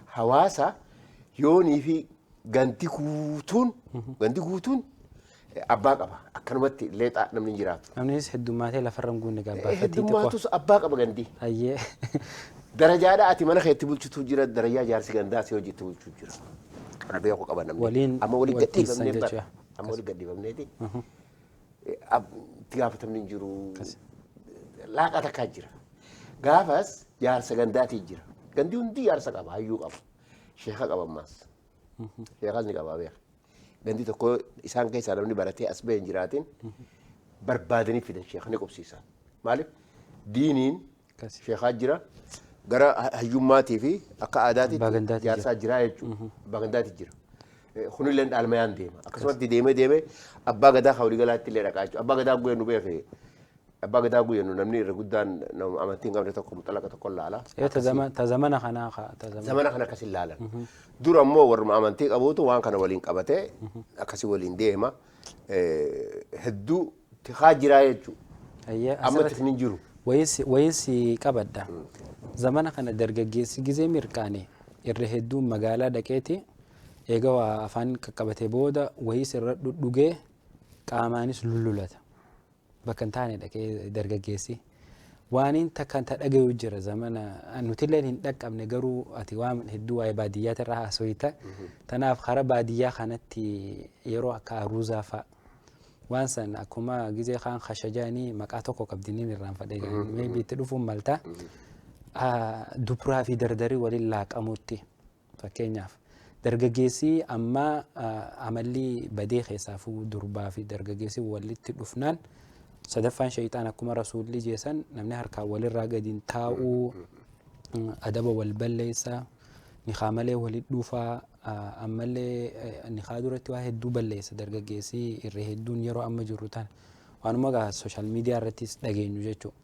[SPEAKER 4] Hawaasa yoonii fi ganti guutuun ganti guutuun abbaa qaba akkanumatti leexaa namni hin jiraatu.
[SPEAKER 3] Namnis heddummaatee lafarra hin guunne gabbaafatii xiqqoo.
[SPEAKER 4] Heddummatus abbaa qaba gandi.
[SPEAKER 3] Hayyee.
[SPEAKER 4] Darajaadha ati mana keetti bulchitu jira darajaa jaarsi gandaa si hojiitti bulchu jira. Kana beeku qaba namni.
[SPEAKER 3] Waliin
[SPEAKER 4] Amma waliin
[SPEAKER 3] wal tiisan
[SPEAKER 4] gadhiifamnee bara.
[SPEAKER 3] jechuudha.
[SPEAKER 4] Amma waliin gadhiifamneeti. Itti gaafatamni hin jiru. Laaqa takkaa jira. Gaafas jaarsa gandaatii jira. Gandi hundi jaarsa qaba hayyuu qaba. Sheeka qaba ammaas. Sheekas ni qaba beeka. Gandi tokko isaan keessaa namni baratee as bahee hin jiraatin barbaadanii fidan sheeka ni qubsiisan. Maaliif diiniin sheekaa jira gara hayyummaatii fi akka aadaatitti
[SPEAKER 3] Abbaa gandaati jira.
[SPEAKER 4] jaarsaa jira jechuudha. Abbaa gandaati jira. Kunillee dhaalmayaan deema. Akkasumatti deemee deemee abbaa gadaa kan waliigalaatti illee dhaqaa jechuudha. Abbaa gadaa guyyaa nu beeke. Abbaa gadaa guyyaa nu namni irra guddaan nama amantii hin qabne tokko muxalaqa tokko laala.
[SPEAKER 3] Yoo ta zamana kanaa kaa ta zamana.
[SPEAKER 4] Zamana kana akkas hin laalan. Dura ammoo warruma amantii qabuutu waan kana waliin qabatee akkasii waliin deema. Hedduu tikaa jiraa jechuudha.
[SPEAKER 3] Hayyee
[SPEAKER 4] Amma
[SPEAKER 3] asirratti
[SPEAKER 4] tikni hin jiru.
[SPEAKER 3] Wayinsi qabadha. Zamana kana dargaggeessi gizee mirqaane irra hedduun magaalaa dhaqeeti eega waa afaan qaqqabatee booda wayiis irra dhudhugee qaamaanis lullulata. Bakka hin taane dhaqee dargaggeessi. Waaniin takka ta dhagayu jira zamana nutilleen hin dhaqqabne garuu ati waan hedduu waa'ee baadiyyaati irraa haasofita. Tanaaf karaa baadiyyaa kanatti yeroo akka aruuzaa fa'a waan san akkuma gizee kaan kashajaanii maqaa tokko qabdiniin irraanfadhe maybe itti dhufuun malta. Dubraa fi dardarii waliin laaqamutti fakkeenyaaf dargaggeessi amma amalli badee keessaafuu durbaa fi dargaggeessi walitti dhufnaan sadaffaan shayxaan akkuma rasuulli jeesan namni harkaan walirraa gadi hin taa'uu adaba wal balleessa nikaa malee walit dhufaa ammallee nikaa duratti waa hedduu balleessa dargaggeessi irra hedduun yeroo amma jirru tana waanuma gaa social media irrattis dhageenyu jechuudha.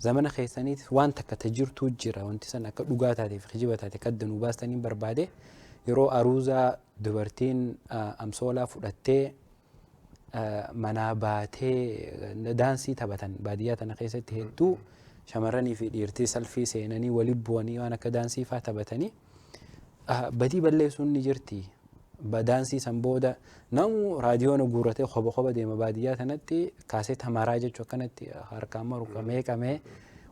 [SPEAKER 3] Zamana keessaniitis waan takka ta jirtuu jira wanti san akka dhugaa taateef kijiba taate kadda nu baastanii barbaade yeroo aruuzaa dubartiin amsoolaa fudhattee manaa baatee daansii taphatan baadiyyaa tana keessatti hedduu shamarranii fi dhiirtii salfii seenanii waliin bu'anii waan akka daansii faa taphatanii badii balleessuun ni jirti. Daansii san booda namu raadiyoon guurratee koba koba deema baadiyyaa tanatti kaaseeta maraa jechuu akkanatti harkaan maru qamee qamee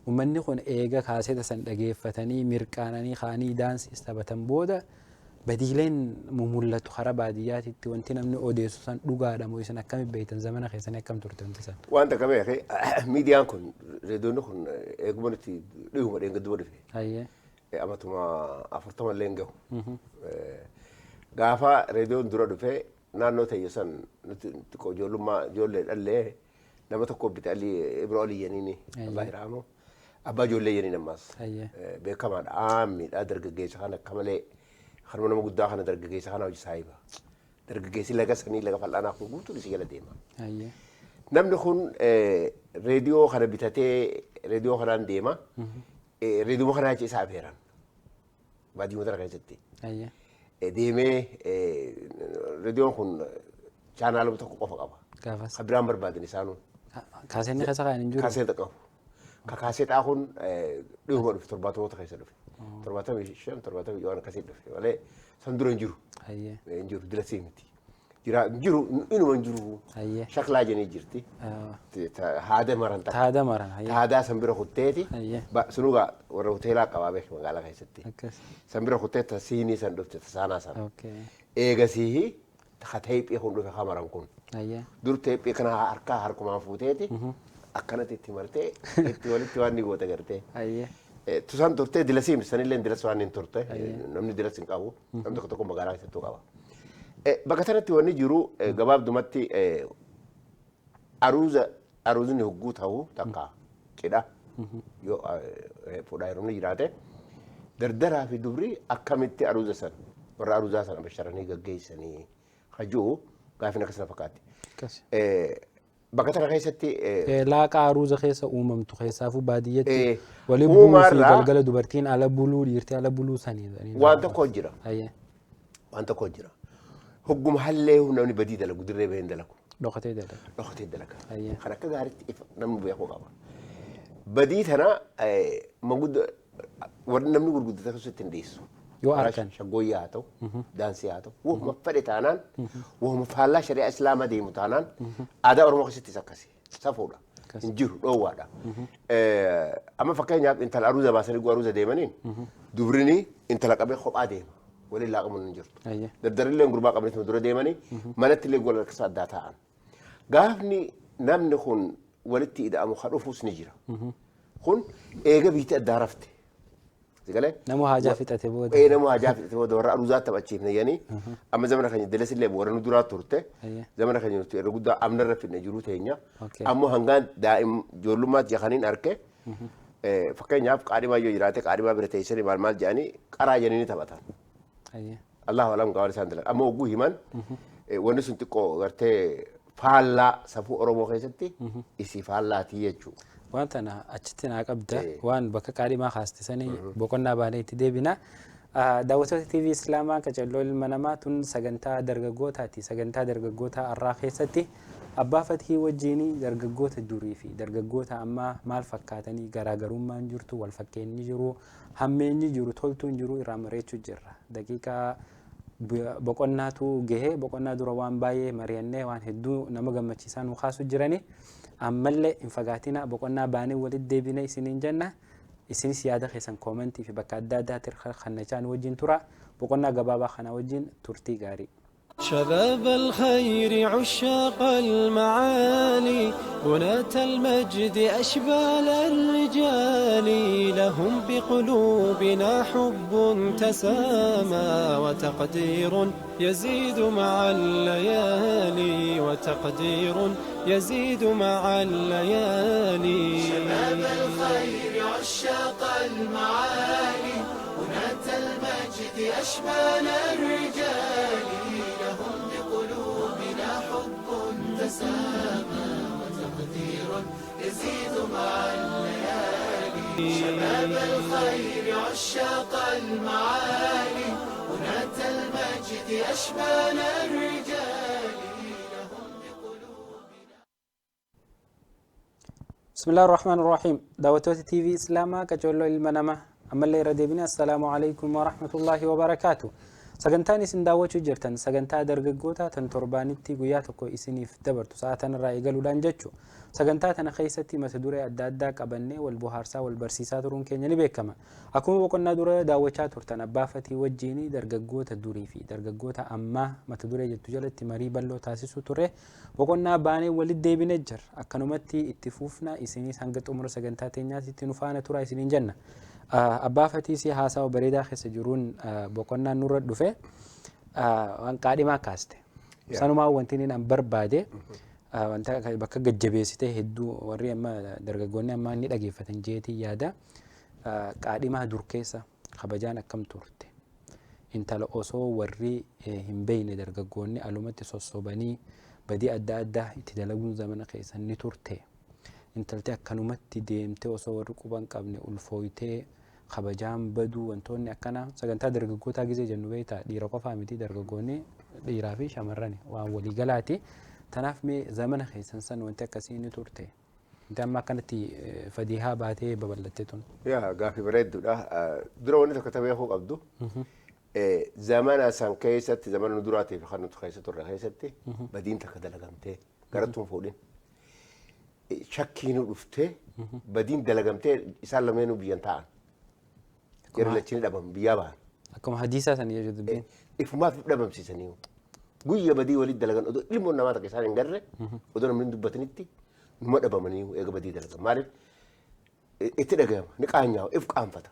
[SPEAKER 3] uummanni kun eega kaaseeta san dhageeffatanii mirqaananii kaanii daansiis taphatan booda Badiileen mumul'atu karaa baadiyyaatitti wanti namni odeessu san dhugaadha moo isin akkamitti beektan zamana keessanii akkam turte wanti san?
[SPEAKER 4] Waan takka beeke, miidiyaan kun, reediyoonni kun eeguma nuti dhihuma dheengadduma dhufe. Amatuma 40 illee hin gahu. Gaafa reediyoon dura dhufe naannoo ta'e san nuti xiqqoo ijoollummaa ijoollee dhallee nama tokko bite, Alii Ibro Alii yeniini, Allah irhamu, abbaa ijoollee yeniin ammaas. Beekamaadha, aammiidha, dargaggeessa kana akka malee kanuma nama guddaa kana, dargaggeessa kana hojii saahiba. Dargaggeessi laga sanii laga fal'aanaa kun guutuun isii jala deema. Namni kun reediyoo kana bitatee reediyoo kanaan deema. Reediyoo kanaa jecha isaa afeeran. Baadiyyuma tana keessatti. Deemee reediyoon kun chaanaaluma tokko qofa qaba.
[SPEAKER 3] Gaafas.
[SPEAKER 4] Kan biraan barbaadan isaanuu.
[SPEAKER 3] Kaaseenni keessa kaa'an hin jiru.
[SPEAKER 4] Kaaseeta qabu. Ka kaaseexaa kun dhihuma dhufe, 70moota keessa dhufe. 75, 70 waan akkasii dhufe malee san dura hin jiru. Hin jiru, dilasii miti. Jira, hin jiru, inuma hin jiru. Shaklaa jedhanii jirti. Haada maran takka.
[SPEAKER 3] Haada maran.
[SPEAKER 4] Haadaa san bira kutteeti. Sunugaa warra hoteelaa qabaa beek magaalaa keessatti. San bira kuttee ta siinii san dhufte, ta saanaa san. Eegasii ka teephii kun dhufe kamaran kun. Dur teephii kana harkaa harkumaan fuuteeti akkanatti itti martee itti walitti waan ni goota gartee. Tusan turtee dilasii miti, sanillee dilas waan hin turte, namni dilas hin qabu, namni tokko tokko magaalaa keessattuu qaba. Bakka sanatti wanni jiru gabaabdumatti aruuza, aruuzni hogguu ta'u takka cidha yoo fuudhaa heerumni jiraate, dardaraa fi dubri akkamitti aruuza san warra aruuzaa sana basharanii gaggeessanii hajuu gaafin akkasuma fakkaatti. Bakka tana keessatti
[SPEAKER 3] Laaqa aruuza keessa uumamtu keessaafuu baadiyyatti waliin bu'uu fi galgala dubartiin ala buluu, dhiirti ala buluu sanii.
[SPEAKER 4] Waan tokko jira. Waan tokko jira. Hogguma hallee namni badii dalagu dirree baheen dalagu.
[SPEAKER 3] Dhokatee dalaga.
[SPEAKER 4] Dhokatee dalaga. Kan akka gaariitti ifa namni beekuu qaba. Badii tana manguddoo warri namni gurguddata keessatti hin dhiisu.
[SPEAKER 3] Yoo argan.
[SPEAKER 4] Shaggooyyaa haa ta'u, daansii haa ta'u, wahuma fedhe taanaan, wahuma faallaa shari'aa Islaamaa deemu taanaan, aadaa Oromoo keessattis akkasi. Safuudha. Hin jiru, dhoowwaadha. Amma fakkeenyaaf intala aruuza baasanii guu aruuza deemaniin dubrini intala qabee kophaa deema. Waliin laaqamuun hin jirtu. Dardarillee gurbaa qabanii dura deemanii manatti illee gola keessa addaa taa'an. Gaafni namni kun walitti ida'amu kan dhufuus ni jira. Kun eega biitti addaa rafte. Sigalee?
[SPEAKER 3] Nama haajaa fixate booda.
[SPEAKER 4] Ee, nama haajaa fixate booda warra aruuzaa taphachiifne jedhanii, amma zamana keenya dilas illee warra nu duraa turte. Zamana keenya nuti irra guddaa amna irra fidne jiruu teenya. Ammoo hangaan daa'im ijoollummaatti jakaniin arke, fakkeenyaaf qaadhimaa yoo jiraate qaadhimaa bira teessanii maal maal jedhanii qaraa jedhanii ni taphatan. Allahu alam gaawwan isaan dalagan. Amma ogguu himan wanni sun xiqqoo gartee faallaa safuu Oromoo keessatti isii faallaatii jechuudha.
[SPEAKER 3] Waan tana achitti naa qabda, waan bakka qaadhimaa kaaste sanii boqonnaa baanee itti deebina. Daawwattoota TV Islaamaa Qacalloo Ilma Namaa, tun sagantaa dargaggootaati. Sagantaa dargaggootaa har'aa keessatti Abbaa Fathii wajjin dargaggoota durii fi dargaggoota ammaa maal fakkaatanii, garaagarummaan jirtu, wal fakkeenyi jiru, hammeenyi jiru, toltuun jiru irraa mari'achuu jirra. Daqiiqaa boqonnaatu gahee, boqonnaa dura waan baay'ee mari'annee waan hedduu nama gammachiisaa nu kaasu jirani. Ammallee hin fagaatina, boqonnaa baanee walitti deebine isiniin jenna. Isinis yaada keessan koomentii fi bakka adda addaatti kannachaa nu wajjin tura. Boqonnaa gabaabaa kana wajjin turtii gaarii.
[SPEAKER 1] شباب الخير عشاق المعالي، بناة المجد، أشبال الرجال، لهم بقلوبنا حب تسامى وتقدير يزيد مع الليالي، وتقدير يزيد مع الليالي.
[SPEAKER 2] شباب الخير عشاق المعالي، بناة المجد، أشبال الرجال، لهم بقلوبنا حب تسامى وتقدير يزيد مع الليالي. شباب الخير عشاق المعالي، بناة المجد، أشبال الرجال، لهم بقلوبنا
[SPEAKER 3] بسم الله الرحمن الرحيم. Daawwattoota TV Islaamaa Qacolloo Ilma Namaa, ammallee irra deebine, assalaamu alaikum warahmatullaahi wabarakaatu. Sagantaan isin daawwachuu jirtan sagantaa dargaggoota tan torbaanitti guyyaa tokko isiniif dabartu sa'a tanarraa eegaluudhaan jechu. Sagantaa tana keessatti mata duree adda addaa qabannee wal bohaarsaa wal barsiisaa turuun keenya ni beekama. Akkuma boqonnaa dura daawwachaa turtan Abbaa Fatii wajjin dargaggoota durii fi dargaggoota ammaa mata duree jettu jalatti marii bal'oo taasisuu turre. Boqonnaa baanee walitti deebinee jirra. Akkanumatti itti fuufna, isinis hanga xumura sagantaa teenyaatti nu faana turaa isiniin jenna. Abbaa Fatiis haasawa bareedaa keessa jiruun boqonnaan nurra dhufe waan qaadhimaa kaaste. Sanumaa wanti inni an barbaade wanta bakka gajjabeessitee hedduu warri amma dargaggoonni ammaa inni dhageeffatan jeetii yaada. Qaadhimaa dur keessa kabajaan akkam turte? Intala osoo warri hin beekne dargaggoonni alumatti sossobanii badii adda addaa itti dalaguun zamana keessa ni turte. Intalti akkanumatti deemtee osoo warri quba hin qabne ulfooytee kabajaan baduu, wantoonni akkanaa sagantaa dargaggootaa gizee jennu beektaa dhiira qofaa miti, dargaggoonni dhiiraa fi shamarran waan waliigalaati. Tanaaf mee zamana keessan san wanti akkasii ni turte? Wanti amma akkanatti fadiihaa baatee babal'atte tun.
[SPEAKER 4] Yaa, gaafii bareedduudha. Dura wanni tokko ta'ee beekuu qabdu. Zamana san keessatti, zamana nu duraatii fi kan nuti keessa turre keessatti, badiin takka dalagamtee garattuun fuudhin. Shakkiin dhuftee badiin dalagamtee isaan lameenuu biyyan taa'an. Yeroo lachini dhabamu biyyaa bahan.
[SPEAKER 3] Akkuma hadiisaa san jechuudha dubbiin.
[SPEAKER 4] Ifumaaf dhabamsiisanii. Guyya badii walitti dalagan odoo ilmoon namaa takka isaan hin garre, odoo namni hin dubbatinitti numa dhabamanii eega badii dalagan. Maaliif itti dhagahama, ni qaanyaa'u, if qaanfata,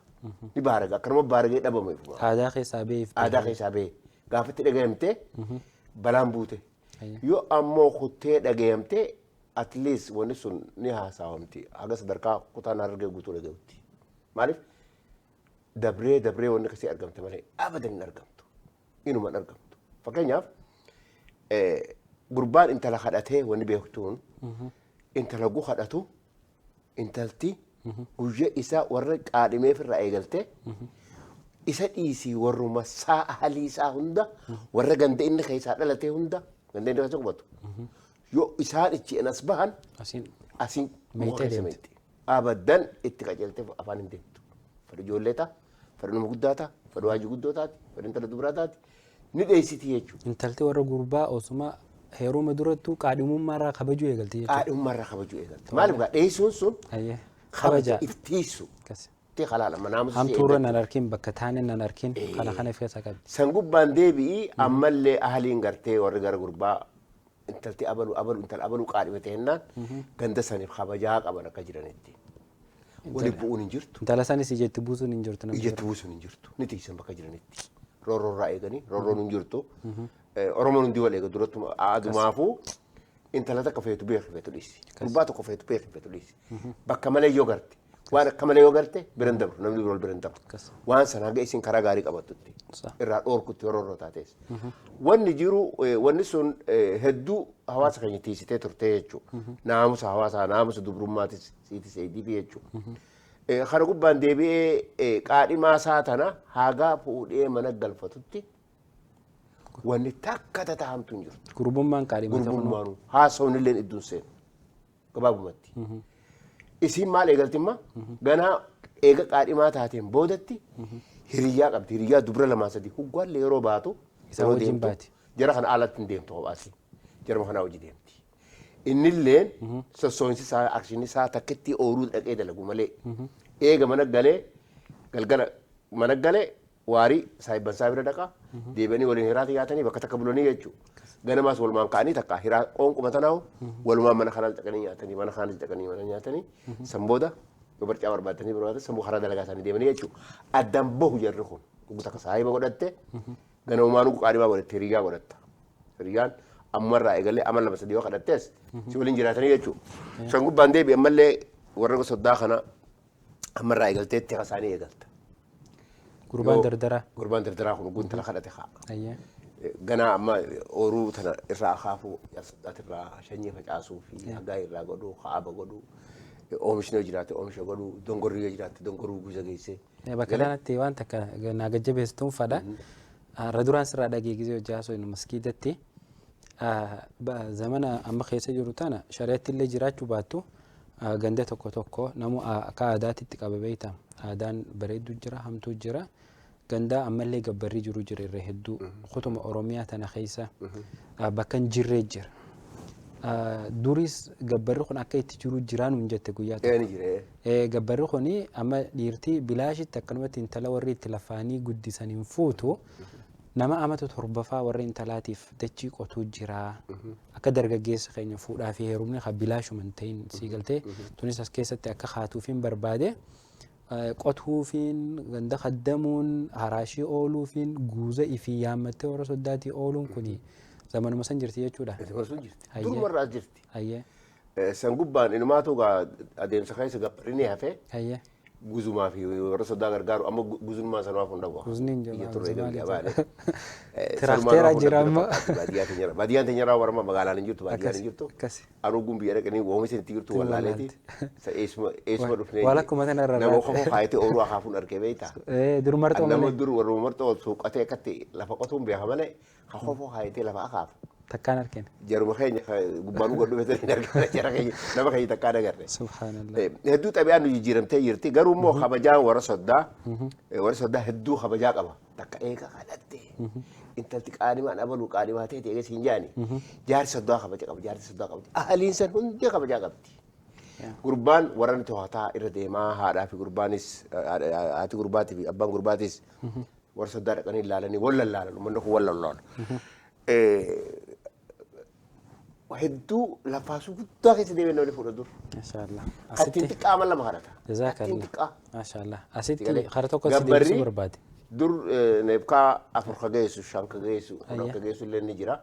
[SPEAKER 4] ni baaraga, akkanuma baaragee dhabama ifumaa.
[SPEAKER 3] Aadaa keessaa ba'eef.
[SPEAKER 4] Aadaa keessaa ba'e gaafa itti dhagayamtee balaan buute. Yoo ammoo kuttee dhagayamtee, at least wanni sun ni haasawamti haga sadarkaa kutaan Harargee guutuu dhagayutti. Maaliif dabree dabree wanni akkasii argamte malee abadan hin argamtu. Inuma hin argamtu. Fakkeenyaaf, gurbaan intala kadhatee wanni beektuun intala gu kadhatu, intalti guyya isaa warra qaadhimeef irraa eegaltee isa dhiisii warruma isaa ahalii isaa hunda, warra ganda inni keessaa dhalatee hunda, ganda inni keessa qubatu, yoo isaan ichi as bahan
[SPEAKER 3] Asiin
[SPEAKER 4] asiin
[SPEAKER 3] meeyxee
[SPEAKER 4] muka keessa
[SPEAKER 3] deemte.
[SPEAKER 4] meexxi. Abadan itti qajeeltee afaan hin deemtu. Fedha ijoollee ta'a, fedha nama guddaa ta'a, fedha waajii guddoo taati, fedha intala dubaraa taati, ni dheessiti jechuudha.
[SPEAKER 3] Intalti warra gurbaa osuma heeruma durattuu qaadhimummaa irraa kabajuu eegalti jechuudha.
[SPEAKER 4] Qaadhimummaa irraa kabajuu eegalti. Maaliif gaa dheessuun sun
[SPEAKER 3] Kabaja.
[SPEAKER 4] kabaja iftiisu.
[SPEAKER 3] Akkas.
[SPEAKER 4] Itti halaala manaamusa.
[SPEAKER 3] Hamtuurra nan arkin, bakka taane nan arkin, kana kana of keessaa qabdi.
[SPEAKER 4] San gubbaan deebi'ii ammallee ahaliin gartee warri gara gurbaa intalti abalu abalu intala abaluu qaadhimate jennaan ganda saniif kabajaa qaban akka jiranitti. Wali bu'uun hin jirtu.
[SPEAKER 3] Intala sanis ijatti buusuun hin jirtu namni.
[SPEAKER 4] Ijatti buusuun hin jirtu. Ni tiisan bakka jiranitti. Roorroo irraa eeganii roorroon hin jirtu. Oromoon hundi wal eega durattu adumaafuu intala takka feetu beeki feetu dhiisi. Gurbaa tokko feetu beeki feetu dhiisi. Bakka malee yoo garte, waan akka malee yoo garte, bira hin dabru, namni biroo bira hin dabru. Waan sana haga isin karaa gaarii qabattutti irraa dhoorkutti yeroo irra taates. Wanni jiru wanni sun hedduu hawaasa keenya tiisitee turte jechuudha. Naamusa hawaasaa, naamusa dubrummaatis siitis eediifi jechuudha. Kana gubbaan deebi'ee qaadhimaa isaa tana hagaa fuudhee mana galfatutti wanni takka tatahamtu hin jirtu.
[SPEAKER 3] Gurbummaan qaadhimata kunuu.
[SPEAKER 4] Gurbummaanuu haasawni illee idduun seenu gabaabumatti. Isiin maal eegaltimma? Ganaa eega qaadhimaa taateen boodatti hiriyyaa qabdi. Hiriyyaa dubra lamaa sadii huggaallee yeroo baatu
[SPEAKER 3] Isaa
[SPEAKER 4] yeroo
[SPEAKER 3] wajjin
[SPEAKER 4] deemtu,
[SPEAKER 3] baati.
[SPEAKER 4] Jara kana alatti hin deemtu kophaasi. Jarma kanaa hojii deemti. Innilleen sossoo'insi isaa, akshinni isaa takkitti ooluu dhaqee dalagu malee. Eega mana galee galgala mana galee waarii saayibban isaa bira dhaqa, deebi'anii waliin hiraata nyaatanii bakka takka bulanii jechuudha. Ganamaas walumaan ka'anii takka hiraa qoonquma tanaahu walumaan mana kanaa dhaqanii nyaatanii, mana kanas dhaqanii mana nyaatanii, san booda yoo barcaa barbaadanii barbaadan sammuu karaa dalagaa isaanii deemanii jechuudha. Addaan bahu jarri kun dhugu takka saahiba godhatte ganamumaan qaadhimaa godhatte hiriyyaa godhatta. Hiriyyaan ammarraa eegalee ama lama sadii yoo kadhattees si waliin jiraatanii jechuudha. San gubbaan deebi ammallee warra soddaa kana ammarraa eegalteetti isaanii eegalta.
[SPEAKER 3] Gurbaan dardaraa.
[SPEAKER 4] Gurbaan dardaraa kun guntala kadhate haa. Ganaa amma ooruu tana irraa akaafuu soddaati irraa shanyii facaasuu fi hagaa irraa godhuu, kaaba godhuu, oomishni yoo jiraate oomisha godhuu, dongorri yoo jiraate dongoruu guusa geessee.
[SPEAKER 3] Bakka kanatti waan takka naa gajjabeessituun fadha. Har'a duraan sirraa dhagee gisee hojii haasoo maskiidatti zamana amma keessa jiru tana shari'atti illee jiraachuu baattu, ganda tokko tokko namu akka aadaatti itti qaba beekta. Aadaan bareedduu jira, hamtuu jira. Gandaa ammallee gabbarri jiru jira irra hedduu kutuma Oromiyaa tana keessa bakka hin jirree jira. Duris gabbarri kun akka itti jiru jiraan hin jette guyyaa tokko.
[SPEAKER 4] Ni jira.
[SPEAKER 3] Gabbarri kun amma dhiirtii bilaashitti akkanumatti intala warri itti lafaanii guddisan hin fuutu. Nama amata torbafaa warra intalaatiif dachii qotuu jira. Akka dargaggeessa keenya fuudhaa fi heerumni kan bilaashuma hin ta'in sii galtee tunis as keessatti akka haatuuf hin barbaade. Qotuufiin ganda kaddamuun haraashii ooluufiin guuza ifii yaammattee warra soddaatii ooluun kuni zamanuma san jirti jechuudha.
[SPEAKER 4] Zamana sun jirti.
[SPEAKER 3] Hayyee.
[SPEAKER 4] Durumarraa as jirti.
[SPEAKER 3] Hayyee.
[SPEAKER 4] San gubbaan inumaatu adeemsa keessa gabbarri ni hafe.
[SPEAKER 3] Hayyee.
[SPEAKER 4] Guzumaa fi warra soddaa gargaaru amma guzummaa sanumaaf hunda bu'a.
[SPEAKER 3] Guzni hin jiru,
[SPEAKER 4] Biyya turre
[SPEAKER 3] maali
[SPEAKER 4] biyya baane.
[SPEAKER 3] Tiraakteera jira amma.
[SPEAKER 4] Baadiyyaa teenya baadiyyaan teenya irraa warra magaalaan hin jirtu baadiyyaan hin jirtu.
[SPEAKER 3] Akkasi.
[SPEAKER 4] Anuuguun biyya dhaqanii oomisha itti jirtu wallaaleeti. Eessuma eessuma dhufnee.
[SPEAKER 3] Waan akkuma tana irra
[SPEAKER 4] Nama qofa kaayatee ooluu akaafuun argee beektaa.
[SPEAKER 3] Dur marxoo
[SPEAKER 4] Nama
[SPEAKER 3] malee
[SPEAKER 4] dur warra marxoo suuqatee akkatti lafa qotuun beeka malee ka kofoo kaayatee lafa akaafu.
[SPEAKER 3] Takkaan argine.
[SPEAKER 4] Jaruma keenya gubbaan nu godhu beekanii argina jara keenya nama keenya takkaan agarre.
[SPEAKER 3] Subhaanallah.
[SPEAKER 4] Hedduu xabi'aan nu jijjiiramtee jirti garuu immoo kabajaan warra soddaa warra soddaa hedduu kabajaa qaba. Takka eega kadhatte intalti qaanimaan abaluu qaanimaa ta'e eega siin jaani jaarsi soddaa kabaja qaba jaarsi soddaa kabaja ahaliin san hundi kabajaa qabdi. Gurbaan warra ni to'ataa irra deemaa haadhaa fi gurbaanis haati gurbaatii fi abbaan gurbaatis warra soddaa dhaqanii ilaalanii wal lallaalan uummanni kun wal lallaalu. Hedduu lafaasuu guddaa keessa deemee namni fuudha dur.
[SPEAKER 3] Maashaallah.
[SPEAKER 4] Kattiin
[SPEAKER 3] Asitti
[SPEAKER 4] xiqqaa amma lama kadhata. Kattiin
[SPEAKER 3] Jazaakallah.
[SPEAKER 4] xiqqaa.
[SPEAKER 3] Maashaallah. Asitti
[SPEAKER 4] Galee.
[SPEAKER 3] kara tokko si
[SPEAKER 4] Gabbarri
[SPEAKER 3] deebisuu barbaade.
[SPEAKER 4] Dur neefkaa 4 ka geessu 5 ka geessu 10
[SPEAKER 3] Ayya.
[SPEAKER 4] ka geessu illee ni jira.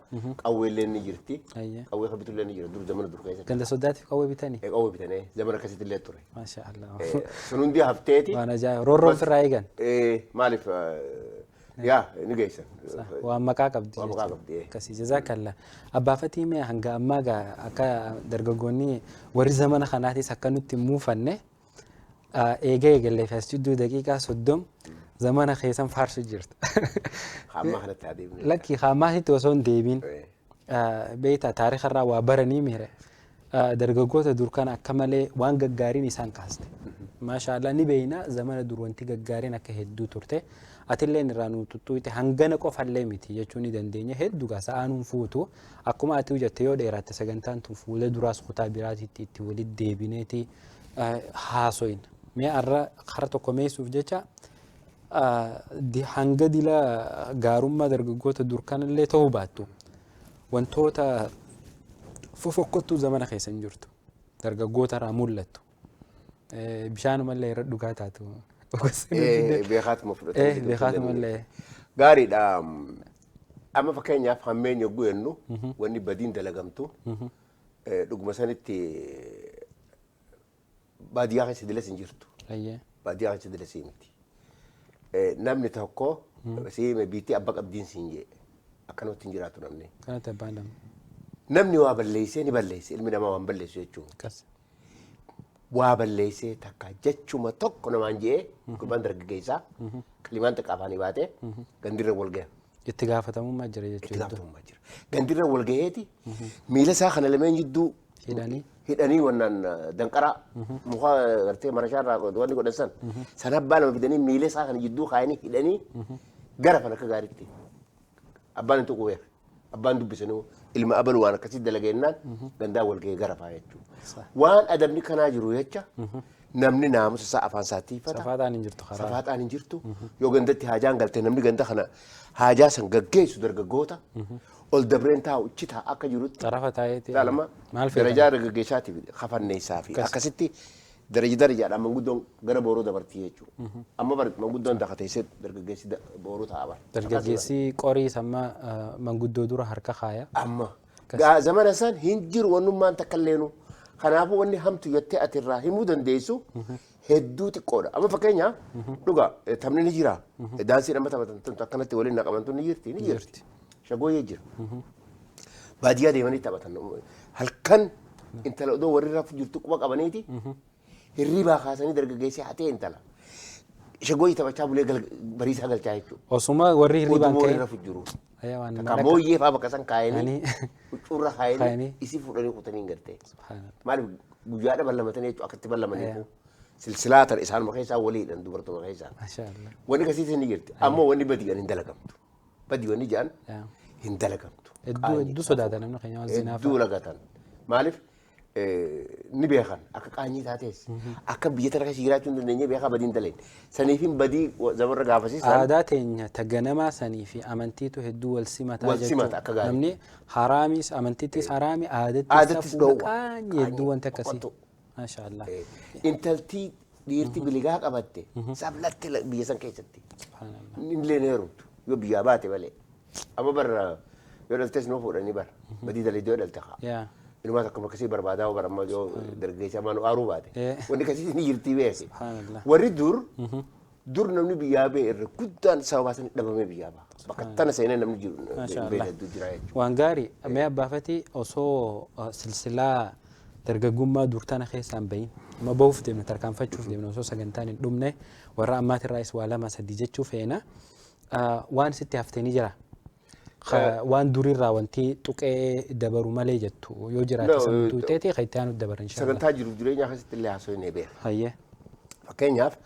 [SPEAKER 4] Qawwee illee ni jirti.
[SPEAKER 3] Ayya.
[SPEAKER 4] Qawwee ka bitu illee ni jira dur zamana dur keessatti.
[SPEAKER 3] Ganda soddaatiif qawwee bitanii.
[SPEAKER 4] Qawwee bitanii zamana akkasitti illee ture.
[SPEAKER 3] Maashaallah.
[SPEAKER 4] Sun hundi hafteeti.
[SPEAKER 3] Waan ajaa'iba. Roorroon ofirraa eegan.
[SPEAKER 4] Maaliif yaa ni geessan.
[SPEAKER 3] Waan maqaa qabdi.
[SPEAKER 4] Waan maqaa qabdi.
[SPEAKER 3] Akkasii jazaakalla. Abbaa Fatii mee hanga ammaa gaa akka dargaggoonni warri zamana kanaatis akka nutti hin muufanne eega eegallee fi as jidduu daqiiqaa 30 zamana keessan faarsu jirta.
[SPEAKER 4] Hamma kanatti adeemne.
[SPEAKER 3] Lakki haamaasitti osoo hin deebiin beektaa taarikarraa waa baranii miire dargaggoota dur kana akka malee waan gaggaariin isaan kaaste. Maashaallah ni beeyna zamana dur wanti gaggaariin akka hedduu turte. Atilleen irraa nu tuttuute hangana qofallee miti jechuu ni dandeenya hedduu gaa sa'aanuun fuutu akkuma ati hojjette yoo dheeratte sagantaan tun fuula duraas kutaa biraatitti itti walitti deebineeti haasoyin. Mee har'a kara tokko meessuuf jecha hanga dila gaarummaa dargaggoota dur kanallee ta'uu baattu wantoota fofokkottuu zamana keessa hin jirtu dargaggoota irraa mul'attu bishaanumallee irra dhugaa taatu.
[SPEAKER 4] Beekaatuma fudhatee.
[SPEAKER 3] Beekaatumallee.
[SPEAKER 4] Gaariidha. Amma fakkeenyaaf hammeenya yogguu jennu wanni badiin dalagamtu dhuguma sanitti baadiyyaa keessa dilas hin jirtu. Baadiyyaa keessa dilas miti. Namni tokko siime biitti abba qabdiin siin jee akkanumatti hin jiraatu namni.
[SPEAKER 3] Kanatti abbaan nama.
[SPEAKER 4] Namni waa balleessee ni balleesse ilmi namaa waan balleessu jechuudha.
[SPEAKER 3] Akkas.
[SPEAKER 4] Waa balleessee takka jechuma tokko namaan jee gurbaan dargaggeessaa kalimaan xiqqaa afaanii baatee gandirra wal gaha.
[SPEAKER 3] Itti gaafatamummaa jira
[SPEAKER 4] Itti
[SPEAKER 3] jechuudha.
[SPEAKER 4] gaafatamummaa jira. Gandirra wal gaheeti miila isaa kana lameen jidduu
[SPEAKER 3] Hidhanii.
[SPEAKER 4] Hidhanii wannaan danqaraa muka gartee marashaa irraa wanni godhan san sana abbaa lama fidanii miila isaa kana jidduu kaayanii hidhanii gara fan akka gaariitti. Abbaan hin tuqu beeka. Abbaan dubbisanii ilma abalu waan akkasii dalagennaan gandaa wal gahee gara faa jechuudha. Waan adabni kanaa jiru jecha namni naamusa isaa afaan isaa tiifata.
[SPEAKER 3] Safaaxaan hin jirtu karaa.
[SPEAKER 4] Safaaxaan hin jirtu. Yoo gandatti haajaan galte namni ganda kana haajaa san gaggeessu dargaggoota ol dabreen taa'u ichi taa'a akka jirutti.
[SPEAKER 3] Xarafa taa'eeti.
[SPEAKER 4] Lama
[SPEAKER 3] Maal feetan?
[SPEAKER 4] darajaa dargaggeessaatiif kafanneessaa fi akkasitti daraja darajaadhaan manguddoon gara booroo dabartii jechuudha. Amma bar manguddoon dakateessee dargaggeessi booroo taa'a bara.
[SPEAKER 3] Dargaggeessi qorii samma manguddoo dura harka kaaya.
[SPEAKER 4] Amma zamana san hin jiru wannummaan takka illeenu. Kanaafuu wanni hamtu jettee ati irraa himuu dandeessu hedduu xiqqoodha. Amma fakkeenyaaf dhugaa taphni ni jira. Daansiin amma taphatan tun akkanatti waliin naqamantu ni jirti ni jirti. Shagooyyee jira. Baadiyyaa deemanii taphatan. Halkan intala odoo warri rafu jirtu quba qabaniiti hirribaa kaasanii dargaggeessee hatee intala. Shagooyyee taphachaa bulee bariisaa galchaa jechuudha.
[SPEAKER 3] Osuma warri hirribaan
[SPEAKER 4] Oduu warri
[SPEAKER 3] ka'e.
[SPEAKER 4] rafu jiru.
[SPEAKER 3] Ayya waan
[SPEAKER 4] Takka
[SPEAKER 3] nama
[SPEAKER 4] mooyyee fa'aa bakka san kaayanii
[SPEAKER 3] Kaayanii.
[SPEAKER 4] huccuurra kaayanii
[SPEAKER 3] Kaayanii.
[SPEAKER 4] isii fuudhanii kutanii hin gartee.
[SPEAKER 3] Subhaanallah.
[SPEAKER 4] Maaliif guyyaadha ballamatanii jechuudha akkatti ballamanii. Silsilaa tan isaanuma keessaa waliidhan dubartuma keessaa.
[SPEAKER 3] Maashaallah.
[SPEAKER 4] Wanni akkasiitis ni jirti. Ammoo wanni badiidhaan hin dalagamtu. Badii wanni jedhan
[SPEAKER 3] Yaa.
[SPEAKER 4] hin dalagamtu.
[SPEAKER 3] Hedduu hedduu sodaata namni keenya waan zinaa
[SPEAKER 4] Hedduu lagatan. Maaliif ni beekan akka qaanyii taates akka biyya tana keessa jiraachuu hin dandeenye beekaa badii hin daleen. Saniifin badii zamarra gaafasiisan
[SPEAKER 3] Aadaa teenya ta ganamaa sanii fi amantiitu hedduu wal simataa
[SPEAKER 4] Wal simata
[SPEAKER 3] jechuudha.
[SPEAKER 4] akka gaarii.
[SPEAKER 3] Namni haraamis amantiittis haraami aadattis
[SPEAKER 4] Aadattis
[SPEAKER 3] safuudha
[SPEAKER 4] dhoowwa.
[SPEAKER 3] qaanyii hedduu wanti akkasii.
[SPEAKER 4] Qoqqottoo.
[SPEAKER 3] Maashaallah.
[SPEAKER 4] Intaltii dhiirti biligaa qabatte sablatte biyya san keessatti.
[SPEAKER 3] Subhaanallah.
[SPEAKER 4] Illee ni heerumtu yoo biyyaa baate malee. Amma barra yoo dhaltes nuu fuudhanii bara. Badii dalagdee yoo dhalte haa.
[SPEAKER 3] Yaa.
[SPEAKER 4] Inumaas akkuma akkasii barbaadaa bara amma yoo dargaggeessa ammaa nu aaruu baate.
[SPEAKER 3] Eh.
[SPEAKER 4] Wanni akkasii ni jirtii beeki.
[SPEAKER 3] Subhaanallah.
[SPEAKER 4] Warri dur namni biyyaa ba'e irra guddaan sababa sanii dhabamee biyyaa ba'a. Bakka tana seenee namni jiru
[SPEAKER 3] Maashaallah.
[SPEAKER 4] beela hedduu jira jechuudha.
[SPEAKER 3] Waan gaarii mee abbaafatii osoo silsilaa dargaggummaa dur tana keessaa hin bahin amma bahuuf deemna tarkaanfachuuf deemna osoo sagantaan hin dhumne warra ammaatiirraayis waa lama sadii jechuu feena. Waan sitti haftee ni jira. Waan durirraa wanti tuqee dabaru malee jettu yoo jiraate
[SPEAKER 4] No,
[SPEAKER 3] sammuu ta'eeti kan itti aanu dabara inshallah.
[SPEAKER 4] Sagantaa jiruuf jireenyaa keessatti illee haasoo hin beela.
[SPEAKER 3] Hayyee.
[SPEAKER 4] Fakkeenyaaf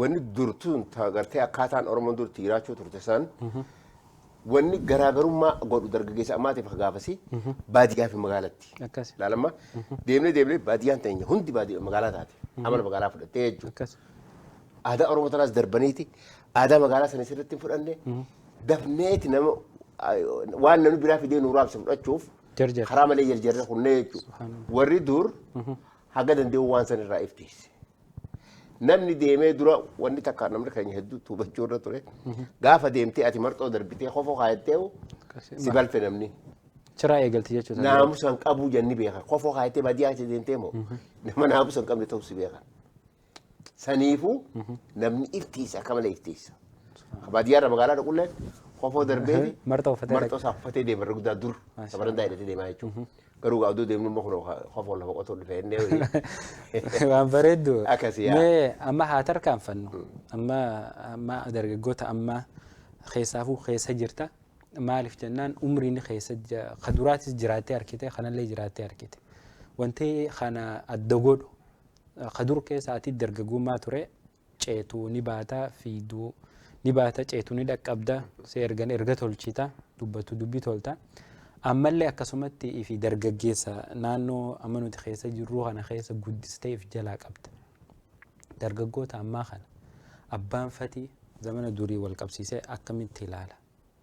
[SPEAKER 4] wanni durtuun gartee akkaataan Oromoon durti jiraachuu turte san wanni garaagarummaa godhu dargaggeessa ammaatiif gaafasii baadiyyaa fi magaalatti.
[SPEAKER 3] Akkas.
[SPEAKER 4] Ilaalamma deemnee deemnee baadiyyaan teenya hundi baadiyyaa magaalaa taate amala magaalaa fudhattee jechuudha.
[SPEAKER 3] Akkas.
[SPEAKER 4] Aadaa Oromoo tanaas darbaniiti aadaa magaalaa sana sirriitti hin fudhanne dafneeti nama waan namni biraa fidee nu raabse fudhachuuf
[SPEAKER 3] Jarjar.
[SPEAKER 4] karaa malee jarjarre kunnee jechuudha. Warri dur haga danda'u waan san irraa iftiise. Namni deemee dura wanni takka namni keenya hedduu tuubachuu irra ture. Gaafa deemtee ati marxoo darbitee kofoo kaayattee si balfe namni.
[SPEAKER 3] Chiraa eegalti jechuudha.
[SPEAKER 4] Naamusa hin qabuu jenni beekan. Kofoo kaayattee baadiyyaa keessa deemtee moo nama naamusa hin qabne ta'uu si beekan. Saniifuu namni iftiisa akka malee iftiisa. Baadiyyaa irra magaalaa dhaqulleen kofoo darbeeti
[SPEAKER 3] Marxoo uffatee
[SPEAKER 4] marxoo isaa uffatee deema irra guddaa dur sabarandaa hidhatee deemaa jechuudha. Garuu gaafduu deemnu immoo kunoo kofoo lafa qotuu dhufe innee
[SPEAKER 3] Waan bareeddu.
[SPEAKER 4] Akkasii, yaa.
[SPEAKER 3] Mee amma haa tarkaanfannu. Amma amma dargaggoota amma keessaafuu keessa jirta. Maaliif jennaan umriin keessa ka duraatis jiraattee harkite kanallee jiraattee harkite. Wanti kana adda godhu ka dur keessa ati dargaggummaa ture ceetuu ni baata fiiduu ni baata ceetuu ni dhaqqabda si ergan erga tolchita dubbatu dubbii tolta. Ammallee akkasumatti fi dargaggeessa naannoo amma nuti keessa jirru kana keessa guddistee if jalaa qabda. Dargaggoota ammaa kana abbaan fatii zamana durii wal qabsiisee akkamitti ilaala?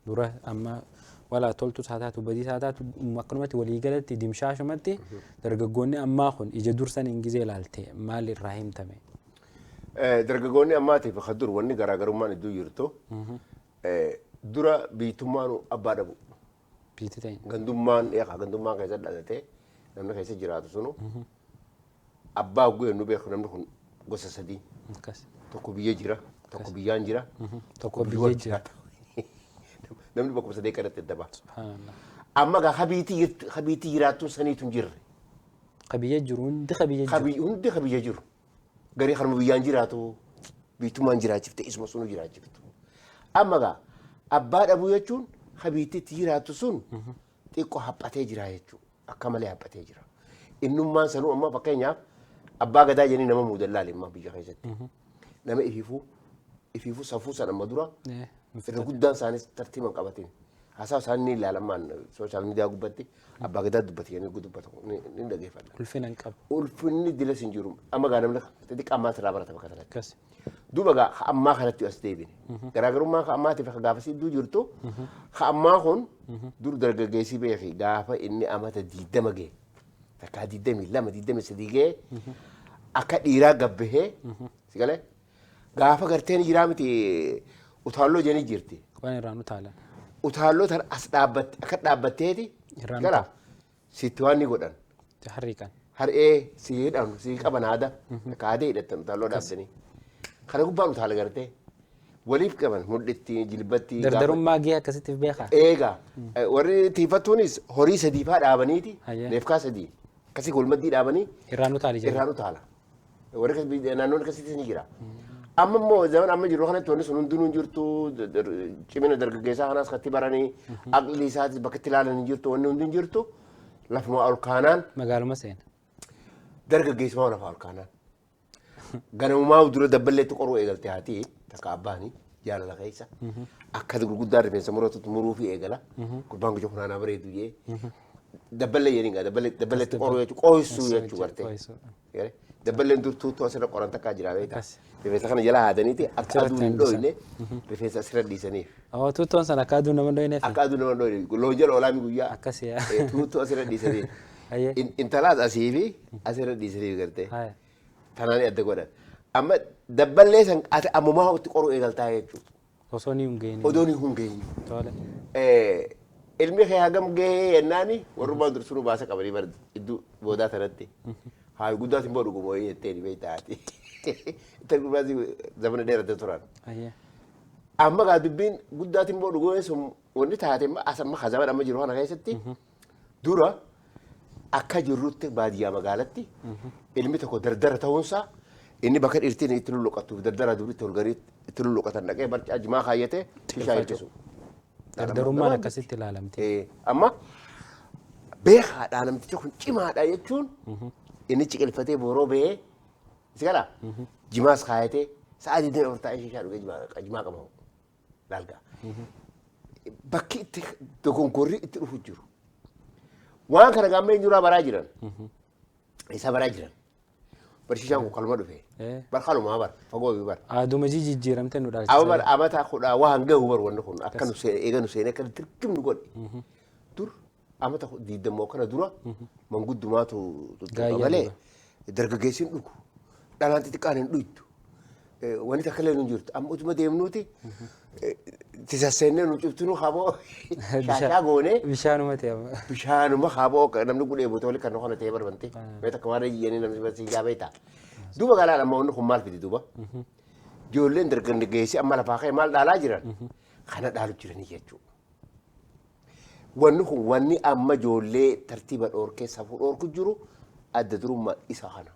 [SPEAKER 3] Dura amma walaa toltus haa taatu badiis haa taatu akkanumatti waliigalatti dimshaashumatti dargaggoonni ammaa kun ija dursan hin gizee ilaalte maal irraa himtame?
[SPEAKER 4] Dargaggoonni ammaatiif ka dur wanni garaagarummaan iddoo jirtu dura biitummaan abbaa dhabu.
[SPEAKER 3] Biitti ta'in.
[SPEAKER 4] Gandummaan eegaa gandummaan keessa dhalatee namni keessa jiraatu sunu abbaa hogguu nu beeku namni kun gosa sadii.
[SPEAKER 3] Akkas.
[SPEAKER 4] Tokko biyya jira, tokko biyyaan jira,
[SPEAKER 3] Tokko biyya jira.
[SPEAKER 4] Namni bakkuma sadee kanatti adda ba'a.
[SPEAKER 3] Subhaanallah.
[SPEAKER 4] Amma gaa habiitii jiraattuun saniitu hin jirre.
[SPEAKER 3] Ka biyya jiru hundi ka biyya jiru.
[SPEAKER 4] Hundi ka biyya jiru. Garii kanuma biyyaan jiraatu biitummaan jiraachifte isuma sunu jiraachiftu. Amma gaa abbaa dhabuu jechuun habiititti jiraatu sun xiqqoo haphatee jira jechuudha. Akka malee haphatee jira. Innummaan sanuu amma fakkeenyaaf abbaa gadaa jedhanii nama muudan laale amma biyya keessatti. Nama ifiifuu safuu san amma dura irra guddaan isaanis tartiiba hin qabatin. Haasaa isaanii ni ilaalamaan sooshaal miidiyaa gubbatti abbaa gadaa dubbate jedhanii dubbatu ni dhageeffadha.
[SPEAKER 3] Ulfina hin qabu.
[SPEAKER 4] Ulfinni dilas hin jiru. Amma gaa namni xixiqqaa ammaa sirraa barata bakka kanatti.
[SPEAKER 3] Akkas.
[SPEAKER 4] Duuba gaa ka ammaa kanatti as deebine. Garaagarummaan ka ammaatiif ka gaafasii iddoo jirtu ka ammaa kun dur dargaggeessii beeki gaafa inni amata 20 ga'e takkaa 22 23 ga'e akka dhiiraa gabbahee si galee gaafa garteen jiraa miti utaalloo jedhanii jirti.
[SPEAKER 3] Waan irraan utaalan.
[SPEAKER 4] Utaalloo tana as dhaabbatte akka dhaabbatteeti
[SPEAKER 3] Irraan
[SPEAKER 4] gara sitti waan ni godhan.
[SPEAKER 3] Harriiqan.
[SPEAKER 4] Har'ee si hidhan si qaban haada akka haada hidhattan utaalloo dhaabsanii. Kana gubbaan utaala gartee waliif qaban mudhitti jilbatti.
[SPEAKER 3] Dardarummaa gahee akkasittiif beekaa?
[SPEAKER 4] Eegaa warri tiifattuunis horii sadii faa dhaabaniiti
[SPEAKER 3] Hayyee.
[SPEAKER 4] neefkaa sadii akkasii golmaddii dhaabanii
[SPEAKER 3] Irraan utaali jedhu.
[SPEAKER 4] irraan utaala. Warri naannoon akkasittis ni jira. Amma immoo zaman amma jiru kanatti wanni sun hundinuu hin jirtu cimina dargaggeessaa kanaas katti baranii aqlii isaatis bakka itti ilaalan hin jirtu wanni hundi hin jirtu lafuma ol kaanaan
[SPEAKER 3] Magaaluma seena.
[SPEAKER 4] dargaggeessumaa lafa ol kaanaan. Ganamumaa dura dabballeetti qoruu eegalte haati takka abbaani jaalala keessa. Akka gurguddaa rifeensa muratutti muruufi eegala. Gurbaan gujo kunaanaa bareedu jee. Dabballee jedhin gaa dabballeetti qoruu jechuun qooysuu jechuu gartee. Dabballeen dur tuuttuu asirra qoran takkaa jira beektaa. Rifeensa kana jala haadaniiti akka aduun hin dhooyne rifeensa asirra dhiisaniif.
[SPEAKER 3] Oo, tuuttoon sana akka aduun nama hin dhooyneef.
[SPEAKER 4] Akka aduun nama hin dhooyne loon jala olaami guyyaa.
[SPEAKER 3] Akkasi yaa.
[SPEAKER 4] Tuuttuu asirra dhiisaniif. Intalaas asii fi asirra dhiisaniif gartee. Tanaan adda godhan. Amma dabballee san ati ammumaa itti qoruu eegaltaa jechuudha.
[SPEAKER 3] Osoo ni hin geenye.
[SPEAKER 4] Odoo ni hin geenye.
[SPEAKER 3] Tole.
[SPEAKER 4] Ilmi kee hagam gahee jennaani warrummaan dursunuu baasa qabanii bar iddoo boodaa sanatti. Haa guddaas immoo dhuguma wayii jettee ni beektaa ati. Intalli gurbaas zamana dheerate turan. Amma gaa dubbiin guddaatiin immoo dhugumee sun wanni taate amma as amma kazaban amma jiru kana keessatti dura akka jirrutti baadiyyaa magaalatti ilmi tokko dardara ta'uunsaa inni bakka dhiirtiin itti lulluqattuuf dardara duritti ol garii itti lulluqatan dhaqee barcaa jimaa kaayyatee shishaa ittisu.
[SPEAKER 3] Dardarummaan akkasitti ilaalamti.
[SPEAKER 4] Amma beekaadhaa namtichi kun cimaadha jechuun inni ciqilfatee booroo bahee si galaa jimaas kaayatee sa'a 24 taa'ee shishaa dhugee jimaa qaba laalgaa. Bakki itti dogongorri itti dhufu jiru. Waan kana gaammee eenyurraa baraa jiran. Isa baraa jiran. Barsiisaan kun kaluma dhufe. Bar kalumaa bar fagoo bar.
[SPEAKER 3] Aaduma jijjiiramte nu dhaalchisa.
[SPEAKER 4] Amma bar amata kudha waan gahu bar wanni kun akka nu seene eega nu seene akka dirqim nu godhe. Dur amata diidammoo kana dura manguddumaatu tuttuqa malee dargaggeessi hin dhugu. Dhalaan xixiqqaan hin dhuytu. Wanni takka illee nu jirtu. Amma utuma deemnuuti itti sasseennee nu cuftinuu haboo shaashaa goonee.
[SPEAKER 3] Bishaanuma ta'e amma.
[SPEAKER 4] Bishaanuma haboo namni gudhee buute wali kan kana ta'ee barbante. Mee takka waan iyyanii namni barsiis jaabee ta'a. Duuba galaan amma wanni kun maal fidi duuba? Ijoolleen dargaggeessi amma lafaa ka'e maal dhaalaa jiran? Kana dhaalu jiranii jechuudha. Wanni kun wanni amma ijoollee tartiiba dhoorkee safuu dhoorku jiru adda durummaa isa kana.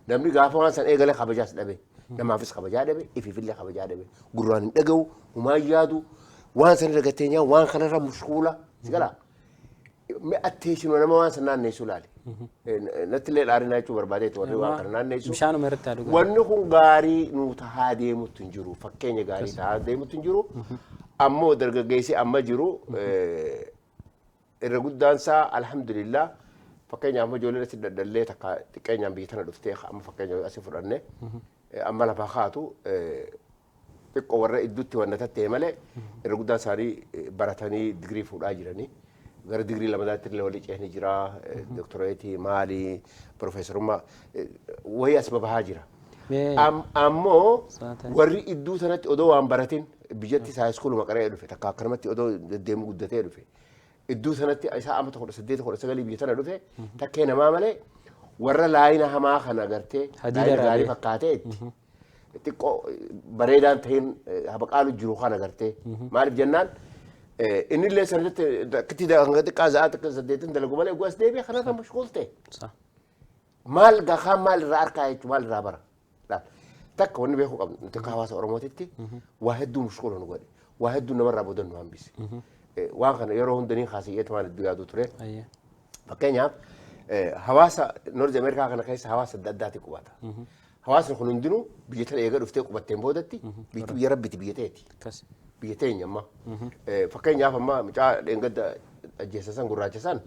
[SPEAKER 4] Namni gaafa waan san eegale kabajaas dhabe. Namaafis kabajaa dhabe, ifiifillee kabajaa dhabe. Gurraan hin dhaga'u, humaa hin yaadu, waan san irra gatteenyaa waan kanarra mushkuula. Si galaa? Mee atteeshinuma nama waan san naanneessu ilaali. Natti illee dhaarinaa jechuu barbaadeetu warri waan kana naanneessu.
[SPEAKER 3] Bishaanuma irratti haa dhugan.
[SPEAKER 4] Wanni kun gaarii nuu tahaa deemutti hin jiru. Fakkeenya gaarii tahaa deemutti hin jiru. Ammoo dargaggeessi amma jiru Irra guddaan isaa alhamdulillah fakkeenyaaf amma ijoolleen asi dadhallee takka xiqqeenyaan biyya tana dhuftee amma fakkeenya asi fudhanne amma lafaa kaatu xiqqoo warra idduutti wanna tattee malee irra guddaan isaanii baratanii digirii fuudhaa jiranii. Gara digirii lamadaatti illee walii ceehni jira doktoreetii maalii piroofeesarummaa wayii as babahaa jira. Ammoo warri idduu sanatti odoo waan baratin biyyatti saayiskuuluma qaree dhufe takka akkanumatti odoo deddeemu guddatee dhufe Idduu sanatti isaa amata 18 19 biyya tana dhufe takkee namaa malee warra laayina hamaa kana gartee
[SPEAKER 3] Hadiida
[SPEAKER 4] laayina gaarii
[SPEAKER 3] raabee.
[SPEAKER 4] fakkaatee itti xiqqoo bareedaan ta'in habaqaalu jiru kana gartee maaliif jennaan inni illee sanatti akkitti hanga xiqqaa za'a xiqqaa saddeetin dalagu malee guas deebi'e kanarra mashquul ta'e. Maal kaan maal irraa arkaa jechuun maal irraa bara. Laal takka wanni beekuu qabnu nuti akka hawaasa Oromootitti waa hedduu mushkula nu godhe. Waa hedduu namarraa booda nu hambise. Waan kana yeroo hunda niin kaasiyyeetu waan hedduu yaaduu ture. Fakkeenyaaf hawaasa Noorz Ameerikaa kana keessa hawaasa adda addaati qubata. Hawaasni kun hundinuu biyya tana eega dhuftee qubatteen boodatti biyyi biyya rabbiti biyya teeti. Biyya teenya amma. Fakkeenyaaf amma mucaa dheengadda ajjeessa san gurraacha san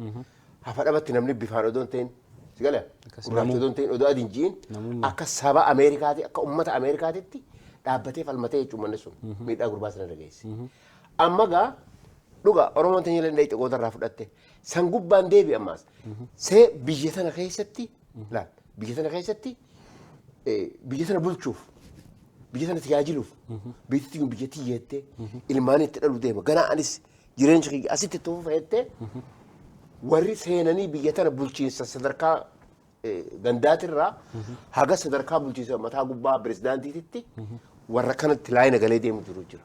[SPEAKER 4] hafa dhabatti namni bifaan odoo hin ta'in si gala
[SPEAKER 3] Akkas
[SPEAKER 4] gurraacha
[SPEAKER 3] namuu-
[SPEAKER 4] odoo hin ta'in odoo adii hin ji'in
[SPEAKER 3] Namummaa.
[SPEAKER 4] akka saba Ameerikaati akka ummata Ameerikaatitti dhaabbatee falmatee jechuun manni sun miidhaa gurbaa sana dhageesse. Amma gaa dhuga Oromoon teenya illee dhaqxe goota irraa fudhatte san gubbaan deebi ammaas see biyya tana keessatti laal biyya tana keessatti biyya tana bulchuuf biyya tana tajaajiluuf biyyi tun biyya tiyyeettee ilmaan itti dhalu deema ganaa anis jireenya kiyya asitti itti fufa jettee warri seenanii biyya tana bulchiinsa sadarkaa gandaatirraa haga sadarkaa bulchiinsa mataa gubbaa pirezidaantiititti warra kanatti laayina galee deemu jiru jira.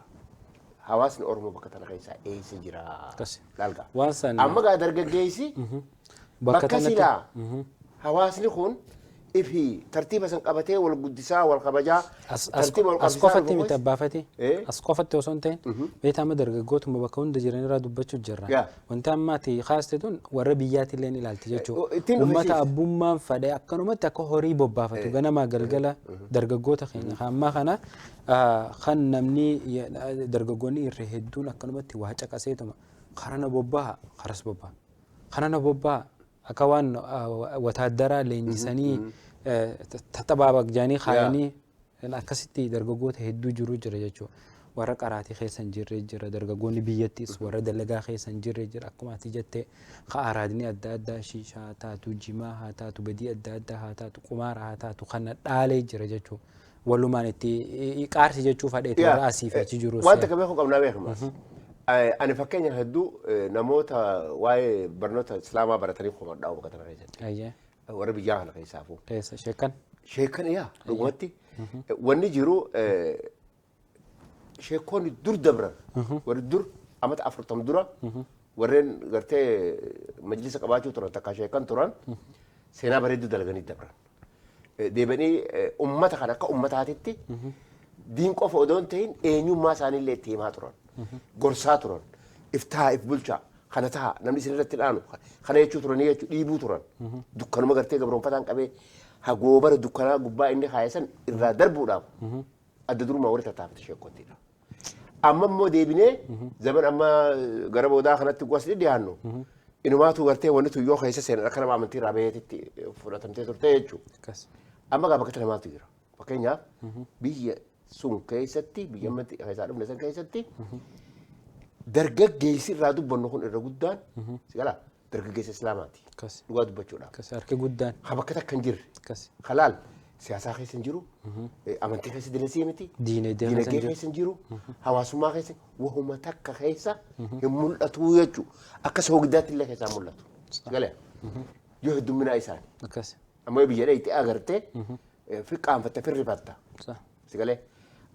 [SPEAKER 4] Hawaasni Oromoo bakka tana keessaa eessa jira?
[SPEAKER 3] Akkasi.
[SPEAKER 4] Laalgaa.
[SPEAKER 3] Waan san
[SPEAKER 4] Amma gaa dargaggeessi
[SPEAKER 3] bakka
[SPEAKER 4] bakka
[SPEAKER 3] tanatti
[SPEAKER 4] silaa hawaasni kun Ifi tartiiba san qabatee wal guddisaa, wal kabajaa,
[SPEAKER 3] As
[SPEAKER 4] tartiiba wal
[SPEAKER 3] as
[SPEAKER 4] qabsiisaa
[SPEAKER 3] qofatti
[SPEAKER 4] dhufu
[SPEAKER 3] miti abbaafati.
[SPEAKER 4] Eh?
[SPEAKER 3] As qofatti osoo hin ta'in beektaa, amma dargaggootuma bakka hunda jiran irraa dubbachuu jirra. Wanti amma ati kaaste tun warra biyyaatillee ni ilaalti jechuudha.
[SPEAKER 4] Ittiin dhufe
[SPEAKER 3] Uummata
[SPEAKER 4] siif.
[SPEAKER 3] Abbummaan fadhee akkanumatti akka horii bobbaafatu ganamaa galgala dargaggoota keenya kan ammaa kana kan namni dargaggoonni irra hedduun akkanumatti waa caqaseetuma karana bobbaha, karas bobbaha, karana bobbaha, akka waan wataaddaraa leenjisanii taxabaabaq jaanii kaayanii akkasitti dargaggoota hedduu jiru jira jechuudha. Warra qaraatii keessa hin jirre jira, dargaggoonni biyyattis warra dalagaa keessa hin jirre jira. Akkuma ati jette, ka araadni adda addaa, shiishaa haa taatu, jimaa haa taatu, badii adda addaa haa taatu, qumaara haa taatu, kana dhaalee jira jechuudha. Walumaan itti qaarsi jechuu fadheeti warra asii fi achi jiru.
[SPEAKER 4] Wanta ka beeku qabnaa beekamas. Ani fakkeenya hedduu namoota waa'ee barnoota Islaamaa baratanii komadhaa bakka tana keessatti. Warra biyyaa kana keessaafuu.
[SPEAKER 3] Keessa sheekan.
[SPEAKER 4] Sheekan, yaa, dhugumatti wanni jiru, sheekonni dur dabran, warri dur amata 40 dura warreen gartee majlisa qabaachuu turan, takka sheekan turan, seenaa bareedduu dalaganii dabran. Deebi'anii ummata kana akka ummataatitti diin qofa odoo hin ta'in eenyummaa isaaniillee itti himaa turan. Gorsaa turan. Iftaa if bulchaa kana ta'a, namni isin irratti dhaanu kana jechuu turanii jechuu dhiibuu turan. Dukkanuma gartee gabroonfataan qabee hagoobara dukkanaa gubbaa inni kaa'e san irraa darbuudhaaf adda durumaa warri tattaafate sheekottiidha. Amma immoo deebinee zaman amma gara boodaa kanatti gosni dhiyaannu inumaatu gartee wanni tun yoo keessa seenan akka nama amantii irraa baheetitti fudhatamtee turte jechuudha. Amma gaa bakka namaatu jira. Fakkeenyaaf, biyya sun keessatti, biyya ammatti keessaa dhufne san keessatti, dargaggeessi irraa dubbannu kun irra guddaan si galaa dargaggeessa Islaamaati. Dhugaa dubbachuudhaaf.
[SPEAKER 3] Akkas, harki guddaan.
[SPEAKER 4] Ha bakka takka hin jirre. Halaal siyaasaa keessa hin jiru, amantii keessa dilasii miti,
[SPEAKER 3] Diinagdee keessa hin
[SPEAKER 4] diinagdee
[SPEAKER 3] jiru.
[SPEAKER 4] Keessa hin jiru, hawaasummaa keessa wahuma takka keessa hin mul'atu jechuudha. Akka soogiddaatti illee keessaa mul'atu. Galee yoo heddumminaa isaani. Amma yoo biyya dheeyite agartee fiqqaanfatte, firrifatta. Si galee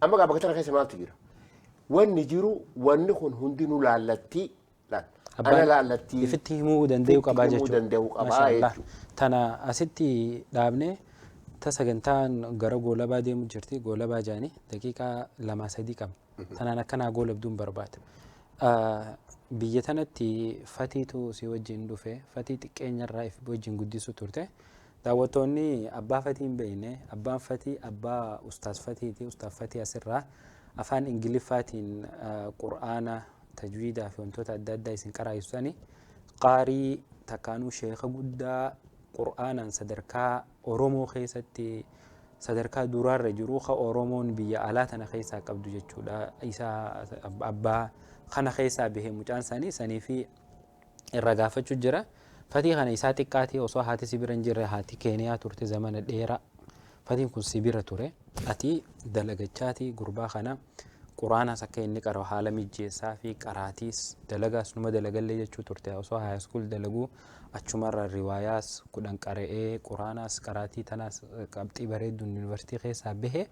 [SPEAKER 4] amma gaa bakka tana keessa maaltu jira? Wanni jiru, wanni kun hundinuu laallattii laal. Ana laallattii.
[SPEAKER 3] Ifitti himuu danda'uu qabaa
[SPEAKER 4] Ifitti himuu
[SPEAKER 3] jechuudha.
[SPEAKER 4] danda'uu qabaa
[SPEAKER 3] Masha Allah.
[SPEAKER 4] jechuudha.
[SPEAKER 3] Tana asitti dhaabnee ta sagantaan gara goolabaa deemu jirti. Goolabaa jaanii daqiiqaa 2-3 qabna. Tanaan akkanaa goolabduun barbaada. Biyya tanatti Fatiitu si wajjin dhufe. Fatii xiqqeenyarraa if wajjin guddisuu turte. Daawwattoonni abbaa Fatii hin beekne, abbaan Fatii abbaa Ustaaz Fatiiti. Ustaaz Fatii asirraa afaan Ingiliffaatiin Qur'aana, tajwiidaa fi wantoota adda addaa isin qaraayisani, qaarii takkaanuu sheeka guddaa Qur'aanaan sadarkaa Oromoo keessatti sadarkaa duraarra jiru, ka Oromoon biyya alaa tana keessaa qabdu jechuudha. Isa abbaa kana keessaa bahee mucaan isaanii sanii fi irra gaafachuu jira. Fatii kana isaa xiqqaatii osoo haati si bira hin jirre, haati Keeniyaa turte zamana dheeraa. Fatiin kun si bira ture. Ati dalagachaati gurbaa kana Quraanas akka inni qara'u haala mijjeessaa fi qaraatiis dalagaas numa dalagallee jechuu turte. Osoo high school dalaguu achumarra riwaayaas 10 qara'ee, Quraanaas qaraatii tanaas qabxii bareedduun yuunivarsiitii keessaa bahe.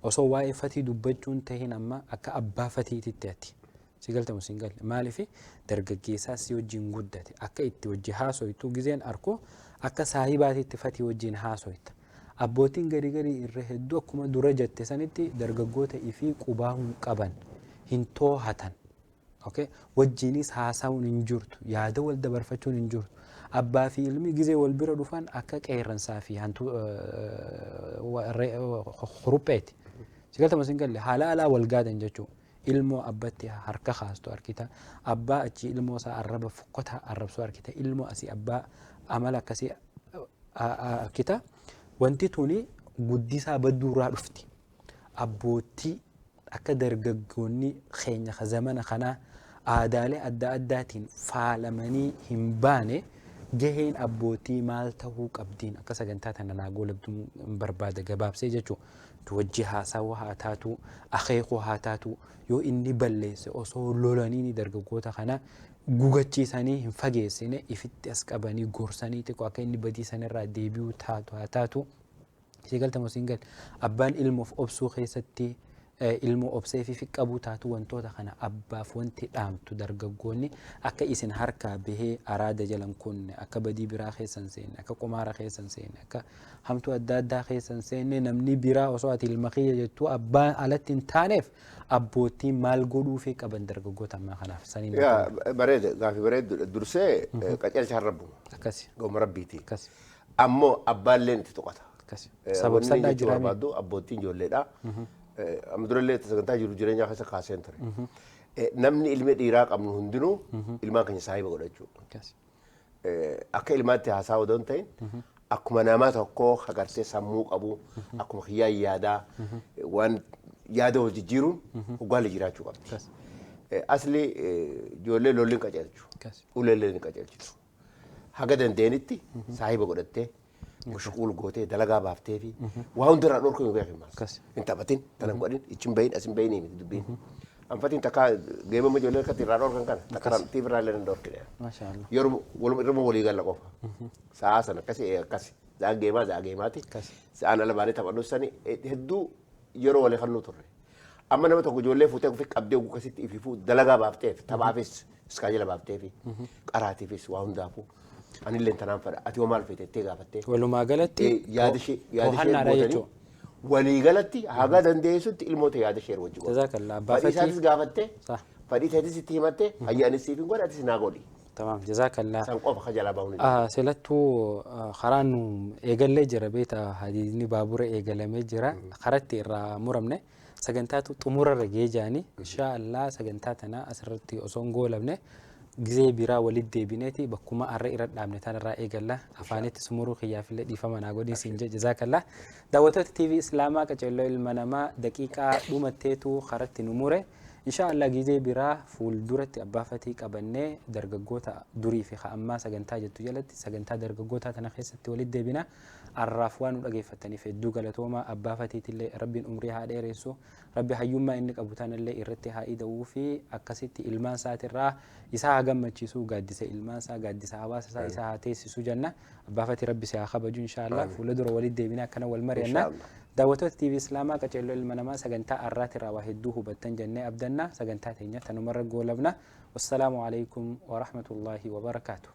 [SPEAKER 3] Osoo waa'ee Fatii dubbachuun tahin, amma akka abbaa Fatiititti ati si galtamu siin galle, maaliif dargaggeessaa si wajjin guddate akka itti wajji haasoytu gizeen arku akka saahibaatitti Fatii wajjin haasoyta. Abbootiin gari garii irra hedduu akkuma dura jette sanitti dargaggoota ifii qubaa hin qaban, hin toohatan. Okay? Wajjiinis haasa'uun hin jirtu, yaada wal dabarfachuun hin jirtu. Abbaa fi ilmi gizee wal bira dhufan akka qeerransaa fi hantu kurupheeti. Si galtama sin galle, haala alaa wal gaadan jechuudha. Ilmoo abbatti harka kaastu arkita. Abbaa achii ilmoo isaa arraba fokkotaa arrabsuu arkita. Ilmoo asii abbaa amala akkasii arkita. Wanti tuni guddisaa badduurraa dhufti. Abbootii akka dargaggoonni keenya ka zamana kanaa aadaalee adda addaatiin faalamanii hin baane, gaheen abbootii maal ta'uu qabdiin akka sagantaa tana naa goolabduun barbaada gabaabsee jechuudha. Wajji haasawaa haa taatu, akeekuu haa taatu, yoo inni balleesse osoo lolanii dargaggoota kana gugachiisanii hin fageessine, ifitti as qabanii gorsanii xiqqoo akka inni badii sanirraa deebi'uu taatu haa taatu. Si galtamu siin gal, abbaan ilmoof obsuu keessatti Ilmoo obsee fi qabuu taatu wantoota kana abbaaf wanti dhaamtu dargaggoonni akka isin harkaa bahee araada jalan kunne, akka badii biraa keessa hin seenne, akka qumaara keessa hin seenne, akka hamtuu adda addaa keessa hin seenne, namni biraa osoo ati ilma kiyya jettuu abbaan alatti hin taaneef abboottiin maal godhuufii qaban dargaggoota ammaa kanaaf saniin?
[SPEAKER 4] Yaa bareeda, gaafii bareedduudha. Dursee qajeelchaan rabbuma.
[SPEAKER 3] Akkasi.
[SPEAKER 4] Goma rabbiiti.
[SPEAKER 3] Akkasi.
[SPEAKER 4] Ammoo abbaalleen itti tuqata.
[SPEAKER 3] Akkasi.
[SPEAKER 4] Wanni
[SPEAKER 3] Sababsadhaa
[SPEAKER 4] jechuu
[SPEAKER 3] jiraame.
[SPEAKER 4] Barbaaddu abboottiin ijoolleedha. Amma durallee sagantaa jiru jireenyaa keessa kaaseen ture. Namni ilmi dhiiraa qabnu hundinuu ilmaan keenya saahiba godhachuu.
[SPEAKER 3] Akkasi.
[SPEAKER 4] Akka ilmaatti haasaa odoo hin ta'in, akkuma nama tokkoo agartee sammuu qabu, akkuma kiyyaa yaadaa waan yaada wal jijjiiruun hoggaalee jiraachuu qabdi.
[SPEAKER 3] Akkas.
[SPEAKER 4] Asli ijoollee lolli hin qajeelchu.
[SPEAKER 3] Akkas.
[SPEAKER 4] Uleellee hin qajeelchitu. Haga dandeenyitti saahiba godhattee, mushuquul gootee, dalagaa baaftee fi waa hundarraa dhorkuu hin beekin maas.
[SPEAKER 3] Akkas.
[SPEAKER 4] Hin taphatin, tana hin godhin, ichi hin bahin, as hin bahinii miti dubbiin. Anfatiin takka geemama ijoollee akkatti irraa dhorkan kana takka tiif irraa illee hin dhorkine.
[SPEAKER 3] Maasha Allah.
[SPEAKER 4] Yeroo waluma irra walii galla qofa. Sa'aa sana akkasi akkasi. Sa'aan geemaa sa'aa geemaati.
[SPEAKER 3] Akkas.
[SPEAKER 4] Sa'aan ala baanee taphannus sani hedduu yeroo walii kannuu turre. Amma nama tokko ijoollee fuutee ofi qabdee oguu akkasitti ififuu dalagaa baafteef, taphaafis iskaajila baafteefi qaraatiifis waa hundaafuu anillee tanaan fedha, ati hoo maal feete jettee gaafattee.
[SPEAKER 3] Walumaa galatti
[SPEAKER 4] yaada ishee yaada ishee
[SPEAKER 3] to'annaadha
[SPEAKER 4] gootanii
[SPEAKER 3] jechuudha.
[SPEAKER 4] Walii galatti haga dandeessutti ilmoota yaada ishee wajji godhu.
[SPEAKER 3] Jazakallah. Abbaa
[SPEAKER 4] Fadhii isaatis
[SPEAKER 3] Fatii.
[SPEAKER 4] gaafattee,
[SPEAKER 3] Sah.
[SPEAKER 4] fadhii teetis itti himattee, hayya anis siif hin godhe, atis naa godhi.
[SPEAKER 3] Tamaam, jazakallah.
[SPEAKER 4] San qofa ka jalaa bahuun.
[SPEAKER 3] Silattuu karaan nu eegallee jira, beeta, hadiidni baabura eegalamee jira, karatti irraa muramne sagantaatu xumurarra gahee jaanii. Inshaa Allah sagantaa tana asirratti osoo hin goolabne gizee biraa walitti deebineeti bakkuma arra irra dhaabne tanarraa eegalla. Afaanitti sumuruu kiyyaafillee dhiifama naa godhin siin jedhe. Jazaakallaa. Daawwattoota TV Islaamaa Qaceelloo Ilma Namaa, daqiiqaa dhumatteetu karatti nu mure. Inshaa Allah gizee biraa fuulduratti abbaa fatii qabannee dargaggoota durii fi ammaa sagantaa jettu jalatti sagantaa dargaggootaa tana keessatti walitti deebina. Arraaf waan nu dhageeffataniif hedduu galatooma. Abbaa fatiitillee rabbiin umrii haa dheeressu, rabbi hayyummaa inni qabu tanallee irratti haa ida'uu fi akkasitti ilmaan isaatirraa isaa haa gammachiisu, gaaddisa ilmaan isaa, gaaddisa hawaasa isaa isaa haa teessisu jenna. Abbaa fatii, rabbi si haa kabaju. Inshaa Allah fuula dura walitti deebina, akkana wal mari'anna.
[SPEAKER 4] Inshaa Allah.
[SPEAKER 3] Daawwattoota TV Islaamaa Qaceelloo Ilma Namaa, sagantaa arraatirraa waa hedduu hubattan jennee abdanna. Sagantaa teenya tanumarra goolabna. Wassalaamu alaikum warahmatullaahi wabarakaatu.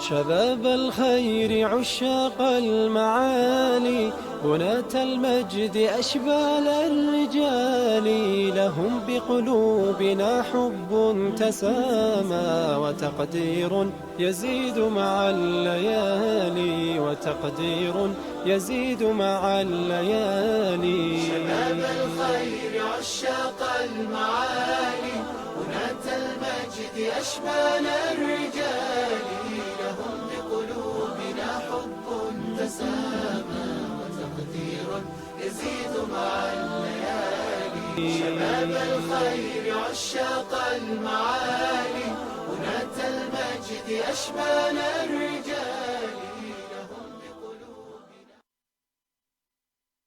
[SPEAKER 1] شباب الخير عشاق المعالي، بناة المجد، أشبال الرجال، لهم بقلوبنا حب تسامى وتقدير يزيد مع الليالي، وتقدير يزيد مع الليالي.
[SPEAKER 2] شباب الخير عشاق المعالي، بناة المجد، أشبال الرجال، لهم بقلوبنا حب تسامى وتقدير يزيد مع الليالي. شباب الخير عشاق المعالي، بناة المجد، أشبال الرجال.